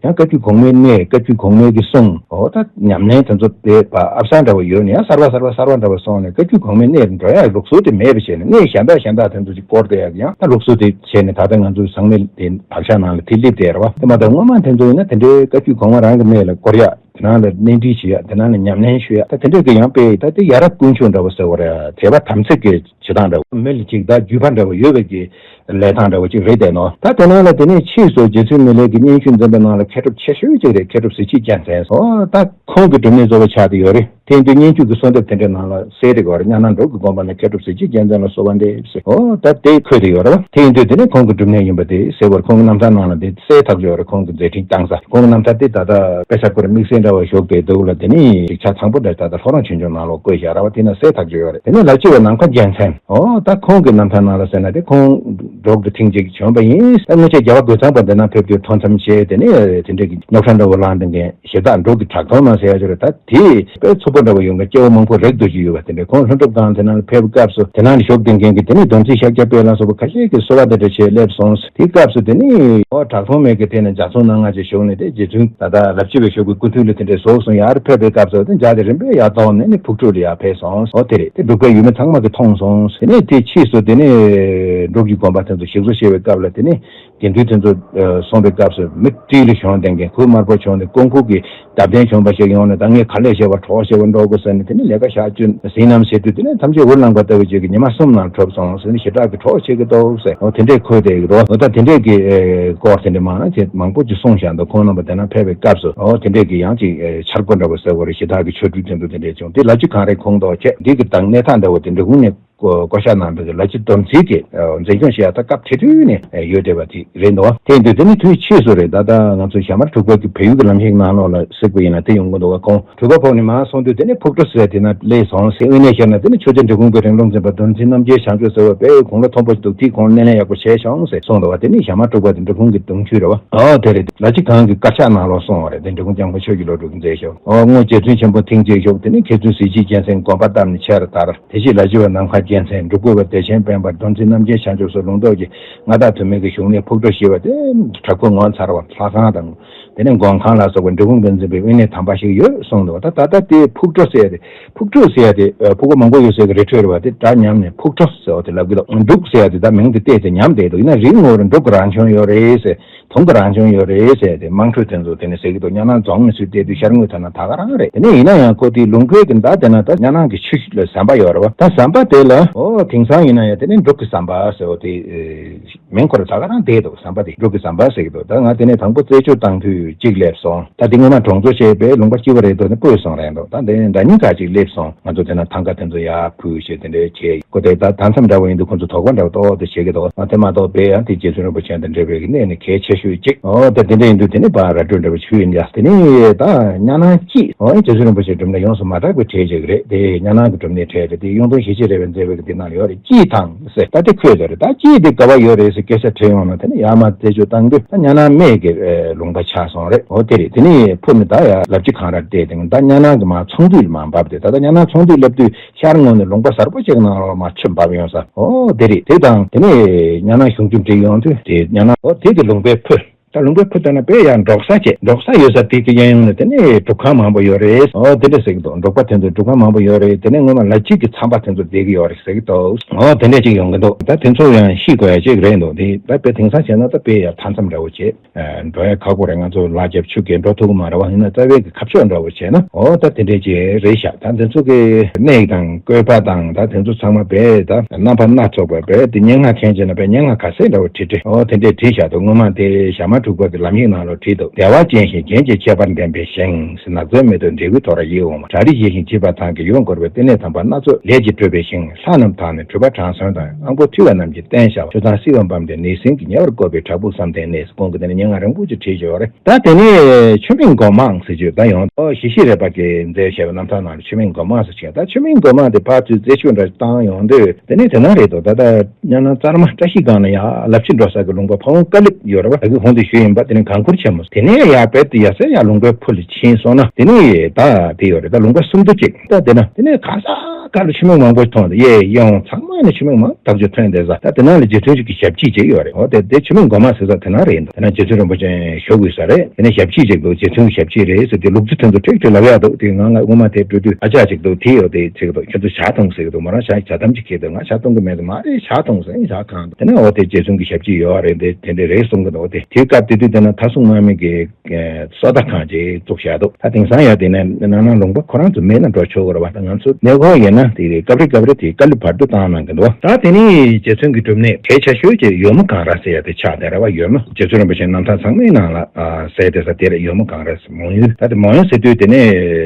ཡང་བཀའ་བརྒྱུད་གོང་མའི་གནས། བཀའ་བརྒྱུད་གོང་མའི་གི་གསུང་། འོ་ད་ཉམས་ལེན་དེ་ཚོ་དེ་ཨབ་སང་འདྲ་བོ་ཡོད་ནས་ཡང་གསར་པ་གསར་པ་གསར་པ་འདྲ་བོ་སོང་ནས་བཀའ་བརྒྱུད་གོང་མའི་གནས་ལ་འགྲོ་ཡག་ལུགས་སྲོལ་དེ་མེད་པ་བྱས་ནས་གནས་གཞན་དག་གཞན་དག་དེ་ཚོ་ཅིག་བསྐོར་བསྡད་ཡག་གི་ཡང་ད་ལུགས་སྲོལ་དེ་བྱས་ནས་ད་ལྟ་ང་ཚོའི་ཚང་མའི་དེ་བག་ཆགས་ནང་ལ་དེ་སླེབས་བསྡད་རེད་བ། དེ་མ་གཏོགས་སྔོན་མ་དེ་ཚོ་ཡིན་ན་དེ་འདྲའི་བཀའ་བརྒྱུད་གོང་མ་རང་གི་གནས་ལ་བསྐོར་ཡག་དེ་ནང་ལ་གནས་འདྲེན་བྱེད་ཡག་དེ་ནང་ལ་ཉམས་ལེན་ཞུ་ཡག་ད་དེ་འདྲས་ཀྱི་ཡང་དཔེ་ད་དེ་ཡ་རབས་དཀོན་མཆོག་འདྲ་བོ་ཟེར་བ་རེད། དད་པ་དམ་ཚིག་གི་བྱེད་སྟངས་འདྲ་བོ། མི་ལ་ཅིག་ད་བརྒྱུད་པ་འདྲ་བོ་ཡོད་པའི་གི་ལས་སྟངས་འདྲ་བོ་ཅིག་རེད་དེ་ནོ། ད་དེ་ནང་ལ་དེ་ནས་ཕྱིས་སུ་རྗེ་བཙུན་མི་ལའི་གི་སྙན་ཞུ་འཛིན་པའི་ནང་ལ་མཁས་གྲུབ་ཆེ་ཤོས་ཅིག་རེད། མཁས་གྲུབ་གཟི་བརྗིད་རྒྱལ་མཚན། ཨོ་ད་ཁོང་གི་སྒྲུབ་གནས་གཙོ་བོ་ཆགས་བསྡད་ཡོད་རེད། དེ་ཡིན་དུས་སྙན་ཞུ་གི་གསོལ་འདེབས་དེ་འདྲའི་ནང་ལ་གསལ་རེད་གོ་རེད། གཉའ་ནང་འབྲུག་གི་དགོན་པ་ན་མཁས་གྲུབ་གཟི་བརྗིད་རྒྱལ་མཚན་ལ་གསོལ་བ་འདེབས་ཟེར། ཨོ་ད་དེ་འཁོད་དེ་ཡོད་རེད་བ། དེ་ཡིན་དུས་དེ་ནས་ཁོང་གི་སྒྲུབ་གནས་ཡིན་པ་དེ་གསལ་བོར་ཁོང་གི་རྣམ་ཐར་ནང་ལ་དེ་གསལ་ཐག་ཆོད་ཡོད་རེད། ཁོང་གི་མཛད་འཕྲིན་བཏང་ས། ཁོང་གི་རྣམ་ཐར་དེ་ད་ལྟ་དཔེ་ཆ་ཁོ་རང་དམིགས་བསལ་འདྲ་བ་ཞོག་དེ་འདུག་ལ། དེ་ནི་ཅིག་ཆ་ཚང་པོ་འདྲ་ད་ལྟ་ལྷོ་རོང་ཆོས་འབྱུང་ནང་ལོགས་བཀོད་བཞག་ར་བ། དེ་ན་གསལ་ཐག་ཆོད་ཡོད་རེད། དེ་ནས་ལ་སྤྱི་བའི་ནམ་མཁའ་རྒྱལ་མཚན། ཨོ་ད་ཁོང་གི་རྣམ་ཐར་ནང་ལ་ཟེར་ན་དེ་ཁོང་འབྲུག་ཏུ་ཐེངས་གཅིག་བྱོན་པ་ཡིན། ད་སྔོན་ཆད་རྒྱལ་བ་རྒོད་ཚང་པ་འདི་ན་ཕེབས་དུས་ཐོ་འཚམས་བྱས། དེ་ནས་དེ་འདྲས་ཀྱི་རྙོག་ཁྲ་འདྲ་བོ་ལངས་བསྡད་མཁན་ཞེ་དྲག་འབྲུག་གི་གྲགས་སྟོང་ནང་ཟེར་ཡ་ཅིག་རེད། ད་དེ་དཔེ་ཚུགས་པ་འདྲ་བོ་ཡོད་མཁན་སྐྱེ་བོ་མང་པོ་རེག་འདུག་ཅིག་ཡོད་པ། དེ་འདྲས་ཁོང་ལྷུན་གྲུབ་སྒང་དེ་ན་ཕེབས་སྐབས་སུ་དེ་ན་བཞུགས་བསྡད་མཁན་གྱི་དེ་ནས་སྡོམ་རྩིས་ཤཱཀྱ་དཔལ་ལ་སོགས་པ་ཁ་ཤས་ཀྱིས་གསོལ་བ་དེ་འདྲ་བྱས་སླེབས་སོང་། དེའི་སྐབས་སུ་དེ་ནི་ཨོ་གྲགས་སྟོང་མའི་གི་དེ་ནས་ལྗགས་རྩོམ་སྣ་ལྔ་ཅིག་ཞུགས་ནས་དེ་རྗེ་བཙུན་ད་ལྟ་ལ་སྤྱི་བའི་ཞབས་ཀྱི་སྐུ་མདུན་ལ་དེ་འདྲས་བཞུགས་སོང་། ཡར་ཕེབས་པའི་སྐབས་སུ་དེ་ལྗགས་དེ་རིམ་པས་ཡར་གཏོང་ནས་ནི་ཕུག་ཕྲུག་ལ་ཡར་ཕེབས་སོང་། ཨོ་དེ་རེད། དེ་འབྲུག་པའི་ཡུལ་མི་ཚང་མ་གིས་མཐོང་སོང་། དེ་ནས་དེ་ཕྱིས་སུ་དེ་ནས་འབྲུག་གི་དགོན་པ་དེ་ཚོ་ཞིག་གསོ་བྱེད་པའི་སྐབས་ལ་དེ་ནས་དགེ་འདུན་དེ་ཚོ་སོང་བའི་སྐབས་སུ་མི་སྤྲེལ་ལ་ཞོན་བསྡད་མཁན་གོས་དམར་པོ་བྱུང་ནས་ཀོང་ཁུག་གི་བརྡ་དོན་བྱུང་བ་ཞིག་ཡོང་ནས་ད་ངས་ག་ལེར་བྱེད་པ་གྲོགས་བྱེད་པ་འགྲོ་དགོས་ཟེར་ནས་དེ་ནས་ལས་ཀ་ཞག་བཅུ་ཟིན་ནམ་ཟེར་དུས་དེ་ནས་ཐམས་ཅད་འུར་ལངས་པ་ལྟ་བུ་ཅིག་གིས་ཉི་མ་གསུམ་ནང་གྲུབ་སོང་ཟེར་ནས་ཞེ་དྲག་གི་གྲོགས་བྱེད་ཀྱི་འདུག་ཟེར། འོ་དེ་འདྲས་འཁོད་བསྡད་ཀྱི་འདུག་འོ་ད་དེ་འདྲས་ཀྱི་ཨེ་སྐོར་དེ་འདྲས་མང་ཆེ་མང་པོ་ཅིག་གསུངས་བཞག་འདུག་ཁོང་རྣམ་པ་དེ་ན་ཕེབས་པའི་སྐབས་སུ་འོ་དེ་འདྲས་ཀྱི་ཡང་ཅིག་ཨེ་འཆར་སྒོ་འདྲ་བོ་ཟེར་བ་རེད། ཞེ་དྲག་གི་ཆོ་འཕྲུལ་དེ་ཚོ་དེ་འདྲས་བྱུང་། དེ་ལ་ཅིག་གངས་རི་ཁོངས་གཏོགས་བྱས་འདི་གི་དང་གནས་སྟངས་འདྲ་བོ་དེ་འབྲི་གུང་ནས། བསྐོ་བཞག་གནང་བའི་ལ་ཕྱི་སྡོམ་རྩིས་ཀྱི་འཛིན་སྐྱོང་བྱེད་ཡ་ད་སྐབས་དེ་དུས་ནས་ཡོད་བསྡད་པ་དེ་རེད་འདུག་དེ་ཡིན་དུས་དེ་ནི་དུས་ཕྱིས་སུ་རེད། ད་ལྟ་ང་ཚོ་ཞྭ་དམར་འབྲུག་པ་གི་བལ་ཡུལ་གྱི་ལམ་ཡིག་ནང་ལོགས་ལ་གཟིགས་པ་ཡིན་ན་དེ་ཡོང་གི་འདུག་བ། ཁོང་འབྲུག་པ་ཕོག་ནས་མར་སོང་དུས་དེ་ནི་ཕུག་གྲོ་ཟེར་དེ་ན་སླེབས་སོང་ཟེར། དབེན་གནས་ཤར་ན་དེ་ནི་ཆོས་རྗེ་འབྲི་གུང་གི་རིང་ལུགས་འཛིན་པ་བདུད་འཛིན་རྣམ་རྒྱལ་བྱང་ཆུབ་ཟེར་བ་དཔེ་དགུང་ལོ་མཐོན་པོ་ཞིག་འདུག་དེའི་ཁོང་གནས་ལེན་ཡག་པོ་བྱས་བྱུང་ཟེར་གསུངས་འདུག་བ། དེ་ནི་ཞྭ་དམར་འབྲུག་པ་དེ་འབྲི་གུང་གི་གདུང་ཆུ་རེད་བ། ཨོ་དེ་རེད། ལ་ཕྱི་གང་གི་དཀར་ཆག་ནང་ལོགས་སོང་བ་རེད། དེ་འབྲི་གུང་སྐྱབས་མགོན་ཆོས་ཀྱི་བློ་གྲོས་ཀྱིས་མཛད་ཤོག་ཨོ་སྔོན་རྗེ་བཙུན་ཆེན་པོ་ཐེངས་གཅིག་ཤོག་དེ་ནི་མཁས་བཙུན་གཟི་བརྗིད་རྒྱལ་མཚན་དགོངས་པ་བཏབ་ནས་ཆེར་དར། དེ་རྗེས་ལ་བཞི་བ་ནམ་མཁའ་རྒྱལ་མཚན་འབྲུག་སྐུ་བ་བདེ་ཆེན་དཔལ་འབར་བདུད་འཛིན་རྣམ་རྒྱལ་བྱང་ཆུབ་སོགས་ལུང་རྟོགས་ཀྱི་མངའ་བདག་དུ་མའི་གཞུང་ནས་ཕུག་གྲོ་ཞེས་པ་དེ་དྲག་པོའི་ངོ་མཚར་བ་ལྷ་ཁང་དང་། དེ་ནས་མགོན་ཁང་ལ་སོགས་པ་འབྲི་གུང་དུ་འཛིན་པའི་དབེན་གནས་དམ་པ་ཞིག་ཡོད་གསུངས་འདུག་ད་ད་ལྟ་དེ་ཕུག་གྲོ་ཟེར་ཡ་དེ་ཕུག་གྲོ་ཟེར་ཡ་དེ་ཕུག་པ་མང་པོ་ཡོད་ཟེར་གི་རེད་འཕྲོས་རེད་བ། དེ་སྒྲ་ཉམས་ནས་ཕུག་གྲོ་ཟེར་བ་དེ་ལབ་གི་འདུག་འབྲུག་ཟེར་ཡ་དེ་ད་མིང་དེ་བལྟས་ཚེ་ཉམས་བསྡད་འདུག་ཡིན་ན་རིགས་ངོ་རུ་འབྲུག་གི་རང་བྱུང་ཡོད་རེད་ཟེར། དུང་གི་རང་བྱུང་ཡོད་རེད་ཟེར་ཏེ་དམངས་ཁྲོད་དེ་ཚོ་དེ་ནས་ཟེར་གི་འདུག་གཉའ་ནང་རྫོང་ནས་ཚུར་བལྟས་དུས་ཤར་ངོས་ཐོན་ན་ད་ག་རང་རེད། དེ་ནས་ཡིན་ན་ཡང་ཁོ་དེའི་ལུང་པའི་གི་མདའ་དེ་ན་ད་གཉའ་ནང་གི་ཆུ་ལ་ཟམ་པ་ཡོད་རེད་བ། ད་ཟམ་པ་དེ་ལ་ཨོ་དེང་སང་ཡིན་ན་ཡང་དེ་ནས་འབྲུག་གི་ཟམ་པ་ཟེར་བ་དེ་མིང་ཁོ་ར་ད་ག་རང་བསྡད་འདུག་ཟམ་པ་དེ་འབྲུག་གི་ཟམ་པ་ཟེར་གི་འདུག་ད་ང་དེ་ནས་དང་པོ་རྩད་གཅོད་བཏང་དུས་གཅིག་སླེབས་སོང་། ད་དེ་སྔོན་མ་གྲོང་ཚོ་བྱས་པའི་ལུང་པ་སྐྱིད་པོ་རེད་འདུག་ནས་སྤོས་སོང་རེད་འདུག་ད་དེ་ནས་ཟླ་ཉིན་ཁ་ཅིག་སླེབས་སོང་། ང་ཚོ་དེ་ན་ཐང་ག་དེ་ཚོ་ཡར་ཕུལ་བྱས་དེ་འདྲའི་བྱས། ཁོ་དེ་ད་ད་མཚམས་འདྲ་བོ་ཡིན་དུས་ཁོ་ཚོ་དོགས་པ་འདྲ་བོ་ཏོག་ཏོ་བྱེད་ཀྱི་འདུག་ཨ་དེ་མ་གཏོགས་དཔེ་ཡང་དེ་རྗེ་བཙུན་རིན་པོ་ཆེ་དང་འབྲེལ་བའི་གནས་ནི་གལ་ཆེ་ཤོས་གཅིག་ཨོ་ད་དེ་འདྲ་ཡིན་དུས་དེ་ནི་ཕར་ར་སྤྲོད་འདྲ་བོ་ཞུས་ཡིན་ཡ། དེ་ནི་ད་གཉའ་ནང་སྐྱིད་ཨོ་རྗེ་བཙུན་རིན་པོ་ཆེའི་སྒྲུབ་གནས་ཡོངས་སུ་མ་གྲགས་པའི་གྲས་ཅིག་རེད། དེ་གཉའ་ནང་གི་སྒྲུབ་གནས་གྲས་རེད། དེ་གཡུང་དྲུང་ཞི་བྱེད་རས་པས་མཛད་པའི་གི་དེ་ནང་ལ་ཡོད་རེད། སྐྱིད་ཐང་ཟེར་ད་དེ་འཁོད་ཡོད་རེད། ད་སྐྱིད་དེ་ག་བ་ཡོད་རེད་ཟེར་སྐད་ཆ་དྲིས་ཡོང་ན་དེ་ནི་ཡར་མར་རྩད་གཅོད་བཏང་དུས་ད་གཉའ་ནང་སྨད་ཀྱི་ལུང་པ་ཆགས་སོང་རེད། ཨོ་དེ་རེད། དེ་ནི་ཕུ་ནི་ད་ཡ་ལབ་ཅི་གང་ར་བལྟས་དེ་ད་གཉའ་ནང་གི་མར་ཚོང་འདུས་ལ་མར་འབབ་དེ་ད་ལྟ་གཉའ་ནང་ཚོང་འདུས་སླེབས་དུས། ཤར་ངོས་ནས་ལུང་པ་གསར་པ་ཅིག་ནང་ལ་མར་ཆུ་འབབ་ཡོང་ས། ཨོ་དེ་རེད། དེ་དང་དེ་ནས་གཉའ་ནང་གཞུང་ཆུ་འདྲེས་ཡོང་དུས་དེ་གཉའ་ནང་ཨོ་དེ་དེ་ལུང་པའི་ཕུ། ད་ལུང་པའི་ཕུ་ལྟ་ན་དཔེ་ཡང་འབྲོག་ས་ཅིག་འབྲོག་ས་ཡོད་ས་དེ་གི་གཡས་གཡོན་ནས་དེ་ནས་སྒྲུབ་ཁང་མང་པོ་ཡོད་རེད། ཨོ་དེ་འདྲ་ཟེར་གི་འདུག་འབྲོག་པ་དེ་ཚོ་སྒྲུབ་ཁང་མང་པོ་ཡོད་རེད། དེ་ནས་སྔོན་མ་ལ་ཕྱི་གི་ཚང་པ་དེ་ཚོ་བསྡད་གི་ཡོད་རེད་ཟེར་གི་འདུག་ཨོ་དེ་འདྲ་ཅིག་ཡོང་གི་འདུག་ད་དེ་ཚོ་ཡང་ཤེས་དགོས་ཡ་ཅིག་རེད་འདུག་དེ་ད་དཔེ་དེང་སང་བྱས་ན་ད་དཔེ་ཡ་མཐའ་མཚམས་འདྲ་བོ་བྱས། འགྲོ་ཡ་ཁག་པོ་རེད། ང་ཚོ་ལ་རྒྱབ་ཆུ་རྐྱལ་འགྲོ་ཐུབ་ཀྱི་མ་རེད་བ། ཡིན་ན་རྩ་བའི་གི་ཁ་ཕྱོགས་འདྲ་བོ་བྱས་ན་ཨོ་ད་དེ་འདྲས་ཅིག་རེད་ཤག་ད་འདི་ཚོ་གི་གནས་དང་བཀོད་པ་དང་ད་དེ་ཚོ་ཚང་མ་བས་ད་རྣམ་པ་སྣ་ཚོགས་པ་བས་དེ་སྙན་ངག་མཁན་བྱས་ན་བས་སྙན་ངག་ག་ཚད་འདྲ་བོ་བྲིས་བྲིས་ཨོ་དེ་འདྲས་བྲིས་ཤག་འདུག་སྔོན་མ་དེ་ཞྭ་དམར་འབྲུག་པ་གི་ལམ་ཡིག་ནང་ལ་བྲིས་འདུག་བདེ་བ་ཅན་ཞིང་རྒྱན་གྱི་ཁྱད་པར་ལྡན་པའི་ཞིང་། ནགས་ཚལ་མེ་ཏོག་འབྲས་བུའི་ཐོ་རངས་ཡིད་འོང་བ། བྲག་རི་ཡིད་བཞིན་བརྗིད་པ་ཐང་གི་ཡུལ་འཁོར་བའི་བསྟི་གནས་དམ་པ་སྣ་ཚོགས་ལས་ཀྱིས་སྤྲུལ་པའི་ཞིང་། ལྷ་རྣམས་དག་ནི་གྲུབ་པ་དྲང་སྲོང་དང་། དབང་པོ་ཐུལ་བ་རྣམས་ཀྱིས་བསྟེན་བྱ་བ། ཆུ་གཙང་བསིལ་བ་འབབ་འདི་ནི་ཟིན་གྱིས་ཉེ་བར་བཀོད་པའི་བྲག་ཕུག་བསམ་གཏན་གནས། ཁོང་གིས་དེ་ནས་སྙན་ངག་རིང་པོ་ཅིག་བྲིས་ཡོད་རེད། ད་དེ་ནས་ཆུ་མིག་མགོ་མང་ཟེར་རྒྱུ་ད་ཡོང་ཨོ་ཞི་ཤི་རས་པ་གིས་མཛད་བཞག་པའི་རྣམ་ཐར་ནང་ལ་ཆུ་མིག་མགོ་མང་ཟེར་བྱས། ད་ཆུ་མིག་མགོ་མང་དེ་ཕར་ཚུར་རྩད་གཅོད་འདྲ་བཏང་ཡོང་དུས་དེ་ནས་དེ་ན་རེད་དོ། ད་ད་གཉའ་ནང་རྩར་མ་བཀྲ་ཤིས་སྒང་ལ་ཡ་ལབ་ཅི་འགྲོ་ས་གི་ལུང་པ་ཕ་བོང་ཀ་ལིབ་ཡོད་རེད་བ། ད་གི་ཧོང་དུ་ཞུས་ཡིན་པ། དེ་ནས་གངས་འཁུར་ཆེན་མོ་དེ་ནས་ཡར་བལ་དུ་ཡར་སེ་ཡར་ལུང་པའི་ཕུ་ལ་ཕྱིན་སོང་ན་དེ་ནས་ད་དེ་ཡོད་རེད། ད་ལུང་པ་སུམ་མདོ་གཅིག་ད་དེ་ན་དེ་ནས་ག་ས་ག་ལ་ཆུ་མིག་མང་པོ་མཐོང་དུས་ཡེ་ཡོང་ཚང་མ་ནས་ཆུ་མིག་མང་ཐག་ཆོད་ཐོན་བསྡད་ས། ད་དེ་ན་ལ་རྗེ་བཙུན་གྱི་ཞབས་ཕྱི་ཅིག་ཡོད་རེད། འོ་དེ་དེ་ཆུ་མིག་མགོ་མ་ཟེར་ས་དེ་ན་རེད་འདུག་དེ་ན་རྗེ་བཙུན་རིན་པོ་ཆེ་བཞུགས་དགོས་ས་རེད། དེ་ནས་ཞབས་ཕྱི་ཅིག་འདུག་རྗེ་བཙུན་གྱི་ཞབས་ཕྱི་རེད་ཟེར་དུས་ལུག་རྫི་དེ་ཚོ་ཁྲིག་ཁྲིག་ལབ་ཡག་འདུག་དེ་ང་ང་སྔོན་མ་དེ་འགྲོ་དུས་ཨ་ཅག་ཅིག་འདུག་དེ་ཡོད་དེ་ཚིག་འདུག་ཁྱོད་ཚོ་ཇ་འཐུང་ཟེར་གི་འདུག་མོ་རང་ཇ་ཇ་དམ་ཅིག་ཁྱེར་འདུག་ང་ཇ་འཐུང་གི་མེད་འདུག་མ་རེད་ཇ་འཐུང་ཟེར་ཇ་གང་འདུག་དེ་ནས་འོ་དེ་རྗེ་བཙུན་གྱི་ཞབས་ཕྱི་ཡོད་རེད། དེ་དེ་འདྲ་རེད་གསུང་གི་འདུག་དེ་དེའི་སྐབས་དེ་དུས་དེ་ན་མཐའ་སྲུང་དམག་མི་གི་གསོལ་ཐ་ཁང་ཅིག་བཙུགས་བཞག་འདུག་ད་དེང་སང་ཡང་དེ་ནས་ནང་ན་ལུང་པ་ཁོ་རང་ཚོ་མེད་ན་འགྲོ་ཆོག་གི་རེད་བ། ད་ང་ཚོ་གནས་སྐོར་ཡིན་ན་དེ་རེད། སྐབས་རེ་སྐབས་རེ་དེ་བཀའ་སློབ་བར་དུ་བཏང་གནང་གི་འདུག་ད་དེ་ནས་རྗེ་བཙུན་གྱི་སྒྲུབ་གནས་གལ་ཆེ་ཤོས་ཀྱི་ཡོལ་མོ་གངས་ར་ཟེར་ཡ་དེ་ཆགས་བསྡད་རེད་བ། ཡོལ་མོ་རྗེ་བཙུན་རིན་པོ་ཆེ་རྣམ་ཐར་ཚང་མའི་ནང་ལ་གསལ་བསྡད་ས་དེ་རེད། ཡོལ་མོ་གངས་ར་མོན་ཡུལ། ད་དེ་མོན་ཡུལ་ཟེར་དུས་དེ་ནས་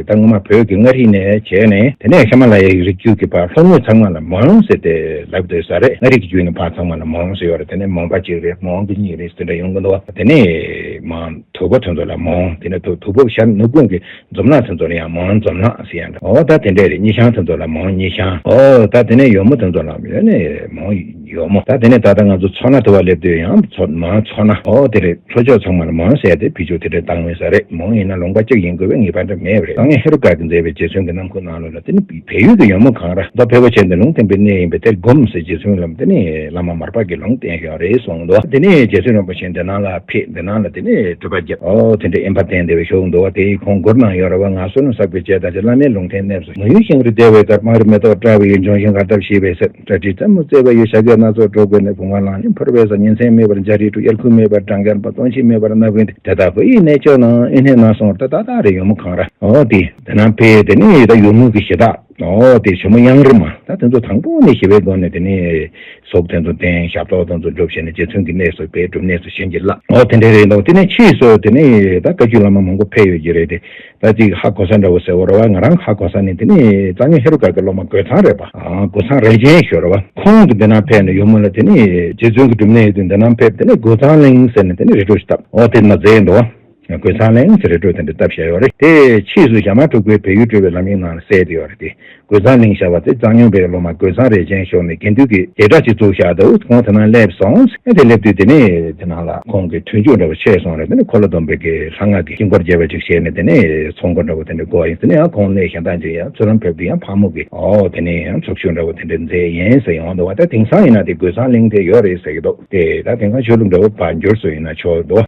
ད་སྔོན་མ་བོད་ཀྱི་མངའ་རིས་ནས་བྱས་ནས་དེ་ནས་ཧི་མ་ལ་ཡའི་རི་རྒྱུད་ཀྱི་བར་ལྷོ་ངོས་ཚང་མ་ལ་མོན་ཟེར་ཏེ་ལབ་སྡོད་ས་རེད། མངའ་རིས་ཀྱི་རྒྱུད་ནས་བར་ཚང་མ་ལ་མོན་ཟེར་ཡོད་རེད། དེ་ནས་མོན་པ་གཅིག་རེད། མོན་གྱི་གཉིས་རེད་ཟེར་འདྲ་ཡོང་གི་འདུག་དེ་ནས་མོན་དུ་བ་དེ་ཚོ་ལ་མོན། དེ་ནས་དུ་དུ་བ་ཤར་ནུབ་ཁུངས་ཀྱི་འཛོམས་ནག་དེ་ཚོ་ལ་ཡང་མོན་འཛོམས་ནག་ཟེར་ཡང་འདྲ། ཨོ་ད་དེ་འདྲས་རེད། སྙི་ཤང་དེ་ཚོ་ལ་མོན་སྙི་ཤང་། ཨོ་ད་དེ་ནས་ཡོལ་མོ་དེ་ཚོ་ལ་ཡོད་ནས་མོན་ཡོལ་མོ། ད་དེ་ནས་ད་ལྟ་ང་ཚོ་མཚོ་སྣ་དུ་བ་སླེབས་དུས་ཡང་མཚོ་མོན་མཚོ་སྣ། ཨོ་དེ་རེད། ལྷོ་ཕྱོགས་ཚང་མ་ལ་མོན་ཟེར་ཏེ་ཕི་ཕྱོགས་དེ་འདྲས་བཏང་མེད་ས་རེད། མོན་ཡིན་ན་ལུང་པ་གཅིག་ཡིན་དགོས་པའི་ངེས་པ་འདྲ་མེད་པ་རེད། ད་ངས་ཧེ་རུ་ཀ་གིས་མཛད་པའི་རྗེ་བཙུན་གྱི་རྣམ་ཀུན་ནང་ལོགས་ལ་དེ་ནི་བལ་ཡུལ་གྱི་ཡོལ་མོ་གངས་ར་མདོ་ཕལ་པོ་ཆེ་འདི་ལུང་བསྟན་པའི་གནས་ཡིན་པས་དེར་སྒོམ་ཟེར་རྗེ་བཙུན་ལ་དེ་ནི་བླ་མ་མར་པ་གིས་ལུང་བསྟན་ཞིག་རེད་གསུངས་འདུག་དེ་ནས་རྗེ་བཙུན་རིན་པོ་ཆེ་འདི་ནང་ལ་ཕེབས། འདི་ནང་ལ་དེ་ནས་སྒྲུབ་པ་བརྒྱབ། ཨོ་དེ་འདྲའི་དབེན་པ་བསྟེན་བསྡད་པའི་ཤོག་འདུག་བ། དེ་ཡིས་ཁོང་མགུར་གནང་ཡོད་རེད་བ། ངག་བསོད་ནམས་བསགས་པའི་བྱས་ད་ཅི་བླ་མའི་ལུང་བསྟན་གནས་སུ། མོན་ཡུལ་ཤིང་རི་བདེ་བའི་སྐར། སྨག་རི་མེ་ཏོག་བཀྲ་བའི་ཡུལ། ལྗོན་ཤིང་གར་སྟབས་ཤིས་པའི་ཟེར། བཀྲ་ཁྲིའི་རྩེ་མོར་བརྩེ་བའི་ཡུལ། བྱ་དགའི་སྣ་ཚོགས་སྤྲོ་དགོས་ནས། བུང་བ་ལང་ལིང་ཕུར་པའི་ས། ཉིན་མཚན་མེད་པར་འཇའ་རིས་སྤྲོ། དབྱར་ཁུང་མེད་པར་སྦྲང་རྒྱས་པ། སྟོང་ཆེན་མེད་པར་སྣ་བུག་འདི། དེ་དག་བུ་ཡི་གནས་མཆོག་ལ། ཨེ་ནས་ན་སོང་བར། ད་ད་ད་རེ་ཡོལ་མོ་གངས་ར། ཨོ་དེ་དེ་ན་ཕེབས། དེ་ནས་ད་ཡོལ་མོ་གི་གཞི་བདག་ཨོ་དེ་ཇོ་མོ་གཡང་རི་མ་ད་དེ་ཚོ་དང་པོ་ནས་ཞི་བའི་སྒོ་ནས་དེ་ནས་གཟུགས་དེ་ཚོ་བསྟན། ཞབས་ཏོག་དེ་ཚོ་སྒྲུབ་བྱས་ནས་རྗེ་བཙུན་གྱི་གནས་སུ་དཔལ་སྒྲུབ་གནས་སུ་བྱིན་གྱིས་བརླབས། ཨོ་དེ་འདྲ་རེད་འདུག་དེ་ནས་ཕྱིས་སུ་དེ་ནས་ད་བཀའ་བརྒྱུད་བླ་མ་མང་པོ་ཕེབས་ཡོད་ཀྱི་རེད་དེ། ད་ཅིག་ཧ་གོ་ས་འདྲ་བོ་ཟེར་བ་རེད་བ། ང་རང་ཧ་གོ་ས་ནི་དེ་ནི་གཙང་སྨྱོན་ཧེ་རུ་ཀ་གི་སློབ་མ་རྒོད་ཚང་རེད་པ། ཨ་རྒོད་ཚང་རས་ཆེན་ཞུ་རེད་བ། ཁོང་གི་འདི་ན་ཕེབས་ནས་ཡུམ་ལ་དེ་ནི་རྗེ་བཙུན་གྱི་སྒྲུབ་གནས་ཡོད་དུས་འདི་ན་ཕེབས། དེ་ནི་རྒོད་ཚང་གླིང་ཟེར་ནས་དེ་ནི་རི་ཁྲོད་ཞིག་བཏབ། ཨོ་དེ་ན་མཛད་འདུག་བ། རྒོད་ཚང་གླིང་ཟེར་རི་ཁྲོད་དེ་འདྲ་བཏབ་བཞག་ཡོད་རེད། དེ་ཕྱིས་སུ་ཞྭ་དམར་འབྲུག་པའི་བལ་ཡུལ་སྤྲུལ་པའི་ལམ་ཡིག་ནང་ལ་གསལ་དེ་ཡོད་རེད་དེ། རྒོད་ཚང་གླིང་ཞེས་པ་དེ་གཙང་སྨྱོན་པའི་སློབ་མ་རྒོད་ཚང་རས་ཆེན་ཞུ་ནས་དགེ་འདུན་གྱི་རྒྱལ་གྲྭ་ཅིག་བཙུགས་བཞག་འདུག་ཁོང་དེ་ན་སླེབས་སོང་། ཨེ་དེ་སླེབས་དུས་དེ་ནས་དེ་ནང་ལ་ཁོང་གི་མཐུན་འཇུག་འདྲ་བོ་ཆད་སོང་རེད། དེ་ནས་འཁོར་ལོ་སྡོམ་པའི་གི་ལྷ་སྔགས་ཀྱི་དཀྱིལ་འཁོར་རྒྱས་པ་ཅིག་བཞེས་ནས་དེ་ནས་ཚོགས་འཁོར་འདྲ་བོ་དེ་འདྲ་བསྐོར་ཡིན། དེ་ནས་ཡང་ཁོང་གནས་གཞན་དག་ཅིག་ཡང་ཚུལ་ཁྲིམས་ཕེབས་དུས་ཡང་ཕག་མོ་གི་ཨོ་དེ་ནས་ཡང་ཚོགས་ཞུགས་འདྲ་བོ་དེ་འདྲ་མཛད་ཡིན་ཟེར་ཡོང་འདུག་བ། ད་དེང་སང་ཡིན་ན་དེ་རྒོད་ཚང་གླིང་དེ་ཡོད་རེད་ཟེར་གྱི་འདུག་དེ་ད་དེང་སང་ཆོས་ལུགས་འདྲ་བོ་ཕར་འགྱུར་སོང་ཡིན་ན་ཆོག་འདུག་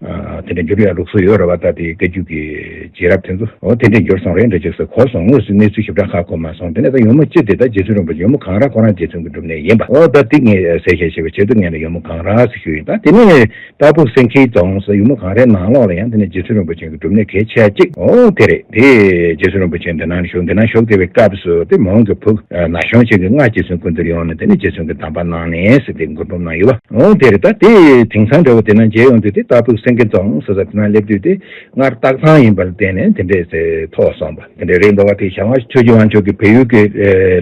དེ་འདྲ་འགྱུར་ཡ་ལུགས་སྲོལ་ཡོད་རེད་བ། ད་དེ་བཀའ་བརྒྱུད་ཀྱི་རྗེས་རབས་དེ་ཚོ་ཨོ་དེ་འདྲས་འགྱུར་སོང་རེད་འདྲ་ཅིག་ཟེར་གོ་སོང་། དངོས་སུ་གནས་ཚུལ་ཞིབ་ཕྲ་ཧ་གོ་མ་སོང་། དེ་ནས་ད་ཡུམ་མོ་སྤྱི་དེ་ད་རྗེ་བཙུན་རིན་པོ་ཆེ་ཡུམ་མོ་གངས་ར་ཁོ་རང་རྗེ་བཙུན་གྱི་སྒྲུབ་གནས་ཡིན་པ། ཨོ་ད་དེ་ངས་གསལ་བཤད་བྱེད་པའི་ཆེད་དུ་ངས་ནི་ཡུམ་མོ་གངས་ར་ཟེར་ཞུས་ཡིན། ད་དེ་ནས་སྟག་ཕུག་སེང་གེའི་རྫོང་ཟེར་ཡུམ་མོ་གངས་རའི་ནང་ལོགས་ལ་ཡང་དེ་ནས་རྗེ་བཙུན་རིན་པོ་ཆེ་གི་སྒྲུབ་གནས་གལ་ཆེ་གཅིག་ཨོ་དེ་རེད། དེ་རྗེ་བཙུན་རིན་པོ་ཆེ་འདི་ན་བཞུགས། འདི་ན་བཞུགས་བསྡད་པའི་སྐབས་སུ་དེ་མོ་གི་བུ་ན་གཞོན་ཅིག་གིས་སྔར་རྗེ་བཙུན་སྐུ་མདུན་ཡོང་ནས་དེ་ནས་རྗེ་བཙུན་གྱི་གདམས་པ་གནང་ནས་ཟེར་དེ་མགུར་འབུམ་ནང་ཡོད་པ། ཨོ་དེ་རེད། ད་དེ་དེང་སང་འདྲ་བོ་དེ་ན་མཇལ་ཡོང་དུས་དེ་སྟག་ཕུག་སེང་གེ་རྫོང་ཟེར་ས་དེ་ན་སླེབས་དུས་དེ། སྔར་སྟག་ཚང་ཡིན་པ་ལ་བརྟེན་ནས་དེ་འདྲས་ཟེར་ཐོགས་སོང་བ་དེ་འདྲས་རེད་འདུག་བ། དེ་བྱ་བ་ཆོས་རྗེ་དབང་ཕྱུག་གིས་བལ་ཡུལ་གྱི་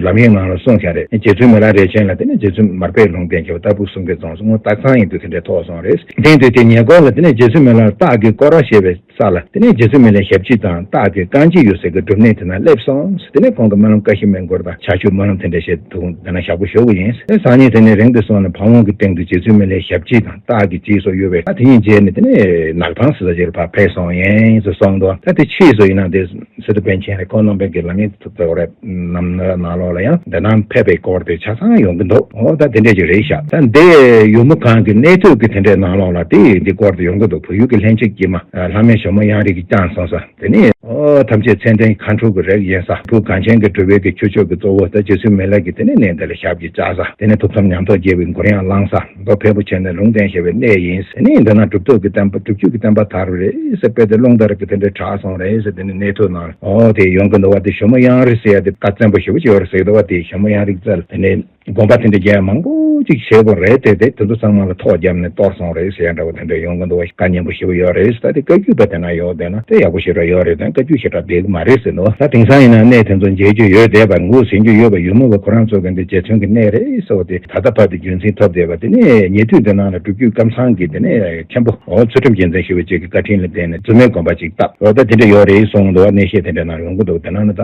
ལམ་ཡིག་ནང་ལ་གསུངས་བཞག་རེད། རྗེ་བཙུན་མི་ལ་རས་ཆེན་ལ་དེ་ནས་རྗེ་བཙུན་མར་པས་ལུང་བསྟན་བྱས་པ་སྟག་ཕུག་གསུམ་གྱི་རྫོང་སོང་སྟག་ཚང་ཡིན་དུས་དེ་འདྲས་ཐོགས་སོང་རེད། དེ་དུས་དེ་ཉེ་འཁོར་ལ་དེ་ནས་རྗེ་བཙུན་མི་ལ་སྟག་གི་སྐོར་ར་ཞེས་པའི་ས་ལ་དེ་ནས་རྗེ་བཙུན་མི་ལའི་ཞབས་ཕྱི་དང་སྟག་གི་རྐང་རྗེས་ཡོད་སའི་གི་སྒྲུབ་གནས་དེ་ན་སླེབས་སོང་། དེ་ནས་ཁོང་གི་སྨོན་ལམ་ཀ་ཤི་མེ་འགོར་དང་ཕྱག་མཆོད་སྨོན་ལམ་དེ་འདྲས་བྱས་འདུག་དེ་ན་ཞག་པོ་ཞོག་གི་ཡིན། སང་ཉིན་དེ་ནས་རིང་དུ་སོང་ནས་ཕ་བོང་གི་སྟེང་དུ་རྗེ་བཙུན་མི་ལའི་ཞབས་ཕྱི་དང་སྟག་གི་རྗེས་སུ་ཡོད་པའི་ད་དེ་ཉིད་མཇལ་ནས་དེ་ནས་ནགས་ཐང་ཟེར་ས་ཅིག་ལ་ཕར་ཕེབས་སོང་ཡིན་ཟེར་གསུངས་འདུག་ད་དེ་ཕྱིས་སུ་ཡིན་ན་དེ་སི་ཏུ་པཎ་ཆེན་རེད། ཁོང་རྣམ་པའི་གི་ལམ་ཡིག་ཐུབ་ཐོག་རེད། ནམ་ནང་ལོགས་ལ་ཡང་འདི་ནང་ཕེབས་པའི་སྐོར་དེ་ཆ་ཚང་ཡོང་གི་འདུག་ཨོ་ད་དེ་འདྲས་ཅིག་རེད་ཤག་ད་འདི་ཡུམ་བུ་གང་གི་གནས་ཐོས་ཀྱི་དེ་འདྲའི་ནང་ལོགས་ལ་དེ་འདི་སྐོར་དེ་ཡོང་གི་འདུག་བོད་ཡུལ་གྱི་ལྷན་ཅིག་སྐྱེས་མ་ལྷ་མོ་ཞྭ་མོ་གཡང་རིགས་ཀྱིས་བསྐྱངས་སོང་ས། དེ་ནས་ཨོ་ཐམས་ཅད་མཚན་ལྡན་མཁའ་འགྲོ་གི་རིགས་ཡིན་ས། བོད་གངས་ཅན་གྱི་འགྲོ་བའི་གི་ཁྱུ་མཆོག་གི་གཙོ་བོ་ད་རྗེ་བཙུན་མི་ལ་གི་དེ་ནས་གནས་འདི་ལ་ཞབས་ཀྱིས་བཅགས་ས། དེ་ནས་ཐུགས་དམ་ཉམས་རྟོགས་རྒྱས་པའི་གུ་ཡངས་བླངས་ས། མདོ་ཕལ་པོ་ཆེ་ནས་ལུང་བསྟན་བཞག་པའི་གནས་ཡིན། དེ་ནས་འདི་ན་གྲུབ་ཐོབ་ཀྱི་བསྟན་པ་སྒྲུབ་བརྒྱུད་ཀྱི་བསྟན་པ་དར་བ་རེད་ཟེར་དཔེ་དེ་རླུང་ལྟར་གྱི་དེ་འདྲའི་གྲགས་སོང་རེད་ཟེར། དེ་ནས་གནས་ཐོས་ནང་ཨོ་དེ་ཡོང་གི་འདུག་བ། དེ་ཞྭ་མོ་གཡང་རི་ཟེར་ཡ་དེ་བཀའ་བཙན་པོ་ཞེ་པོ་ཅིག་ཡོད་རེད་ཟེར་གི་འདུག་བ། དེ་ཞྭ་མོ་གཡང་རིའི་རྩེ་ལ་དེ་ནས་དགོན་པ་དེ་འདྲ་རྒྱ་མང་པོ་ཅིག་བྱས་པ་རེད་དེ། དེ་དེ་ཚོ་ཚང་མ་ལ་ཐོག་བརྒྱབ་ནས་གཏོར་སོང་རེད་ཟེར་ཡ་འདྲ་བོ་དེ་འདྲ་ཡོང་གི་འདུག་བ། བཀའ་སྙན་པོ་ཞེ་པོ་ཡོད་རེད། ད་དེ་བཀའ་བརྒྱུད་པ་དེ་ན་ཡོད་བསྡད་ན་དེ་ཡག་པོ་ཞེ་དྲག་ཡོད་རེད་དང་བཀའ་བརྒྱུད་ཞེ་དྲག་བསྡད་གི་མ་རེད་ཟེར་འདུག་ད་དེང་སང་ཡིན་ན་གནས་དེ་ཚོ་མཇལ་རྒྱུ་ཡོད་བསྡད་པ། ངོས་ཟིན་རྒྱུ་ཡོད་པ། ཡུམ་མོ་བ་ཁོ་རང་ཚོ་གི་འདི་རྗེ་བཙུན་གྱི་གནས་རེད་ཟེར་བ་དེ་ད་ལྟ་བར་དུ་རྒྱུན་འཛིན་ཐོབ་བསྡད་པ་དེ་ནས་ཉེ་དུས་འདི་ནང་ལ་སྒྲུབ་བརྒྱུད་ཀམ་ཚང་གི་དེ་ནས་མཁན་པོ་ཨོ་ཚུལ་ཁྲིམས་རྒྱལ་མཚན་ཞུ་བ་ཅིག་གི་བཀའ་དྲིན་ལ་བརྟེན་ནས་བཙུན་མའི་དགོན་པ་ཅིག་བཏབ། ཨོ་ད་དེ་འདྲ་ཡོད་རེད་གསུངས་འདུག་ནས་བཤད་དེ་འདྲ་ནང་ཡོང་གི་འདུག་དེ་ནང་ན་ད།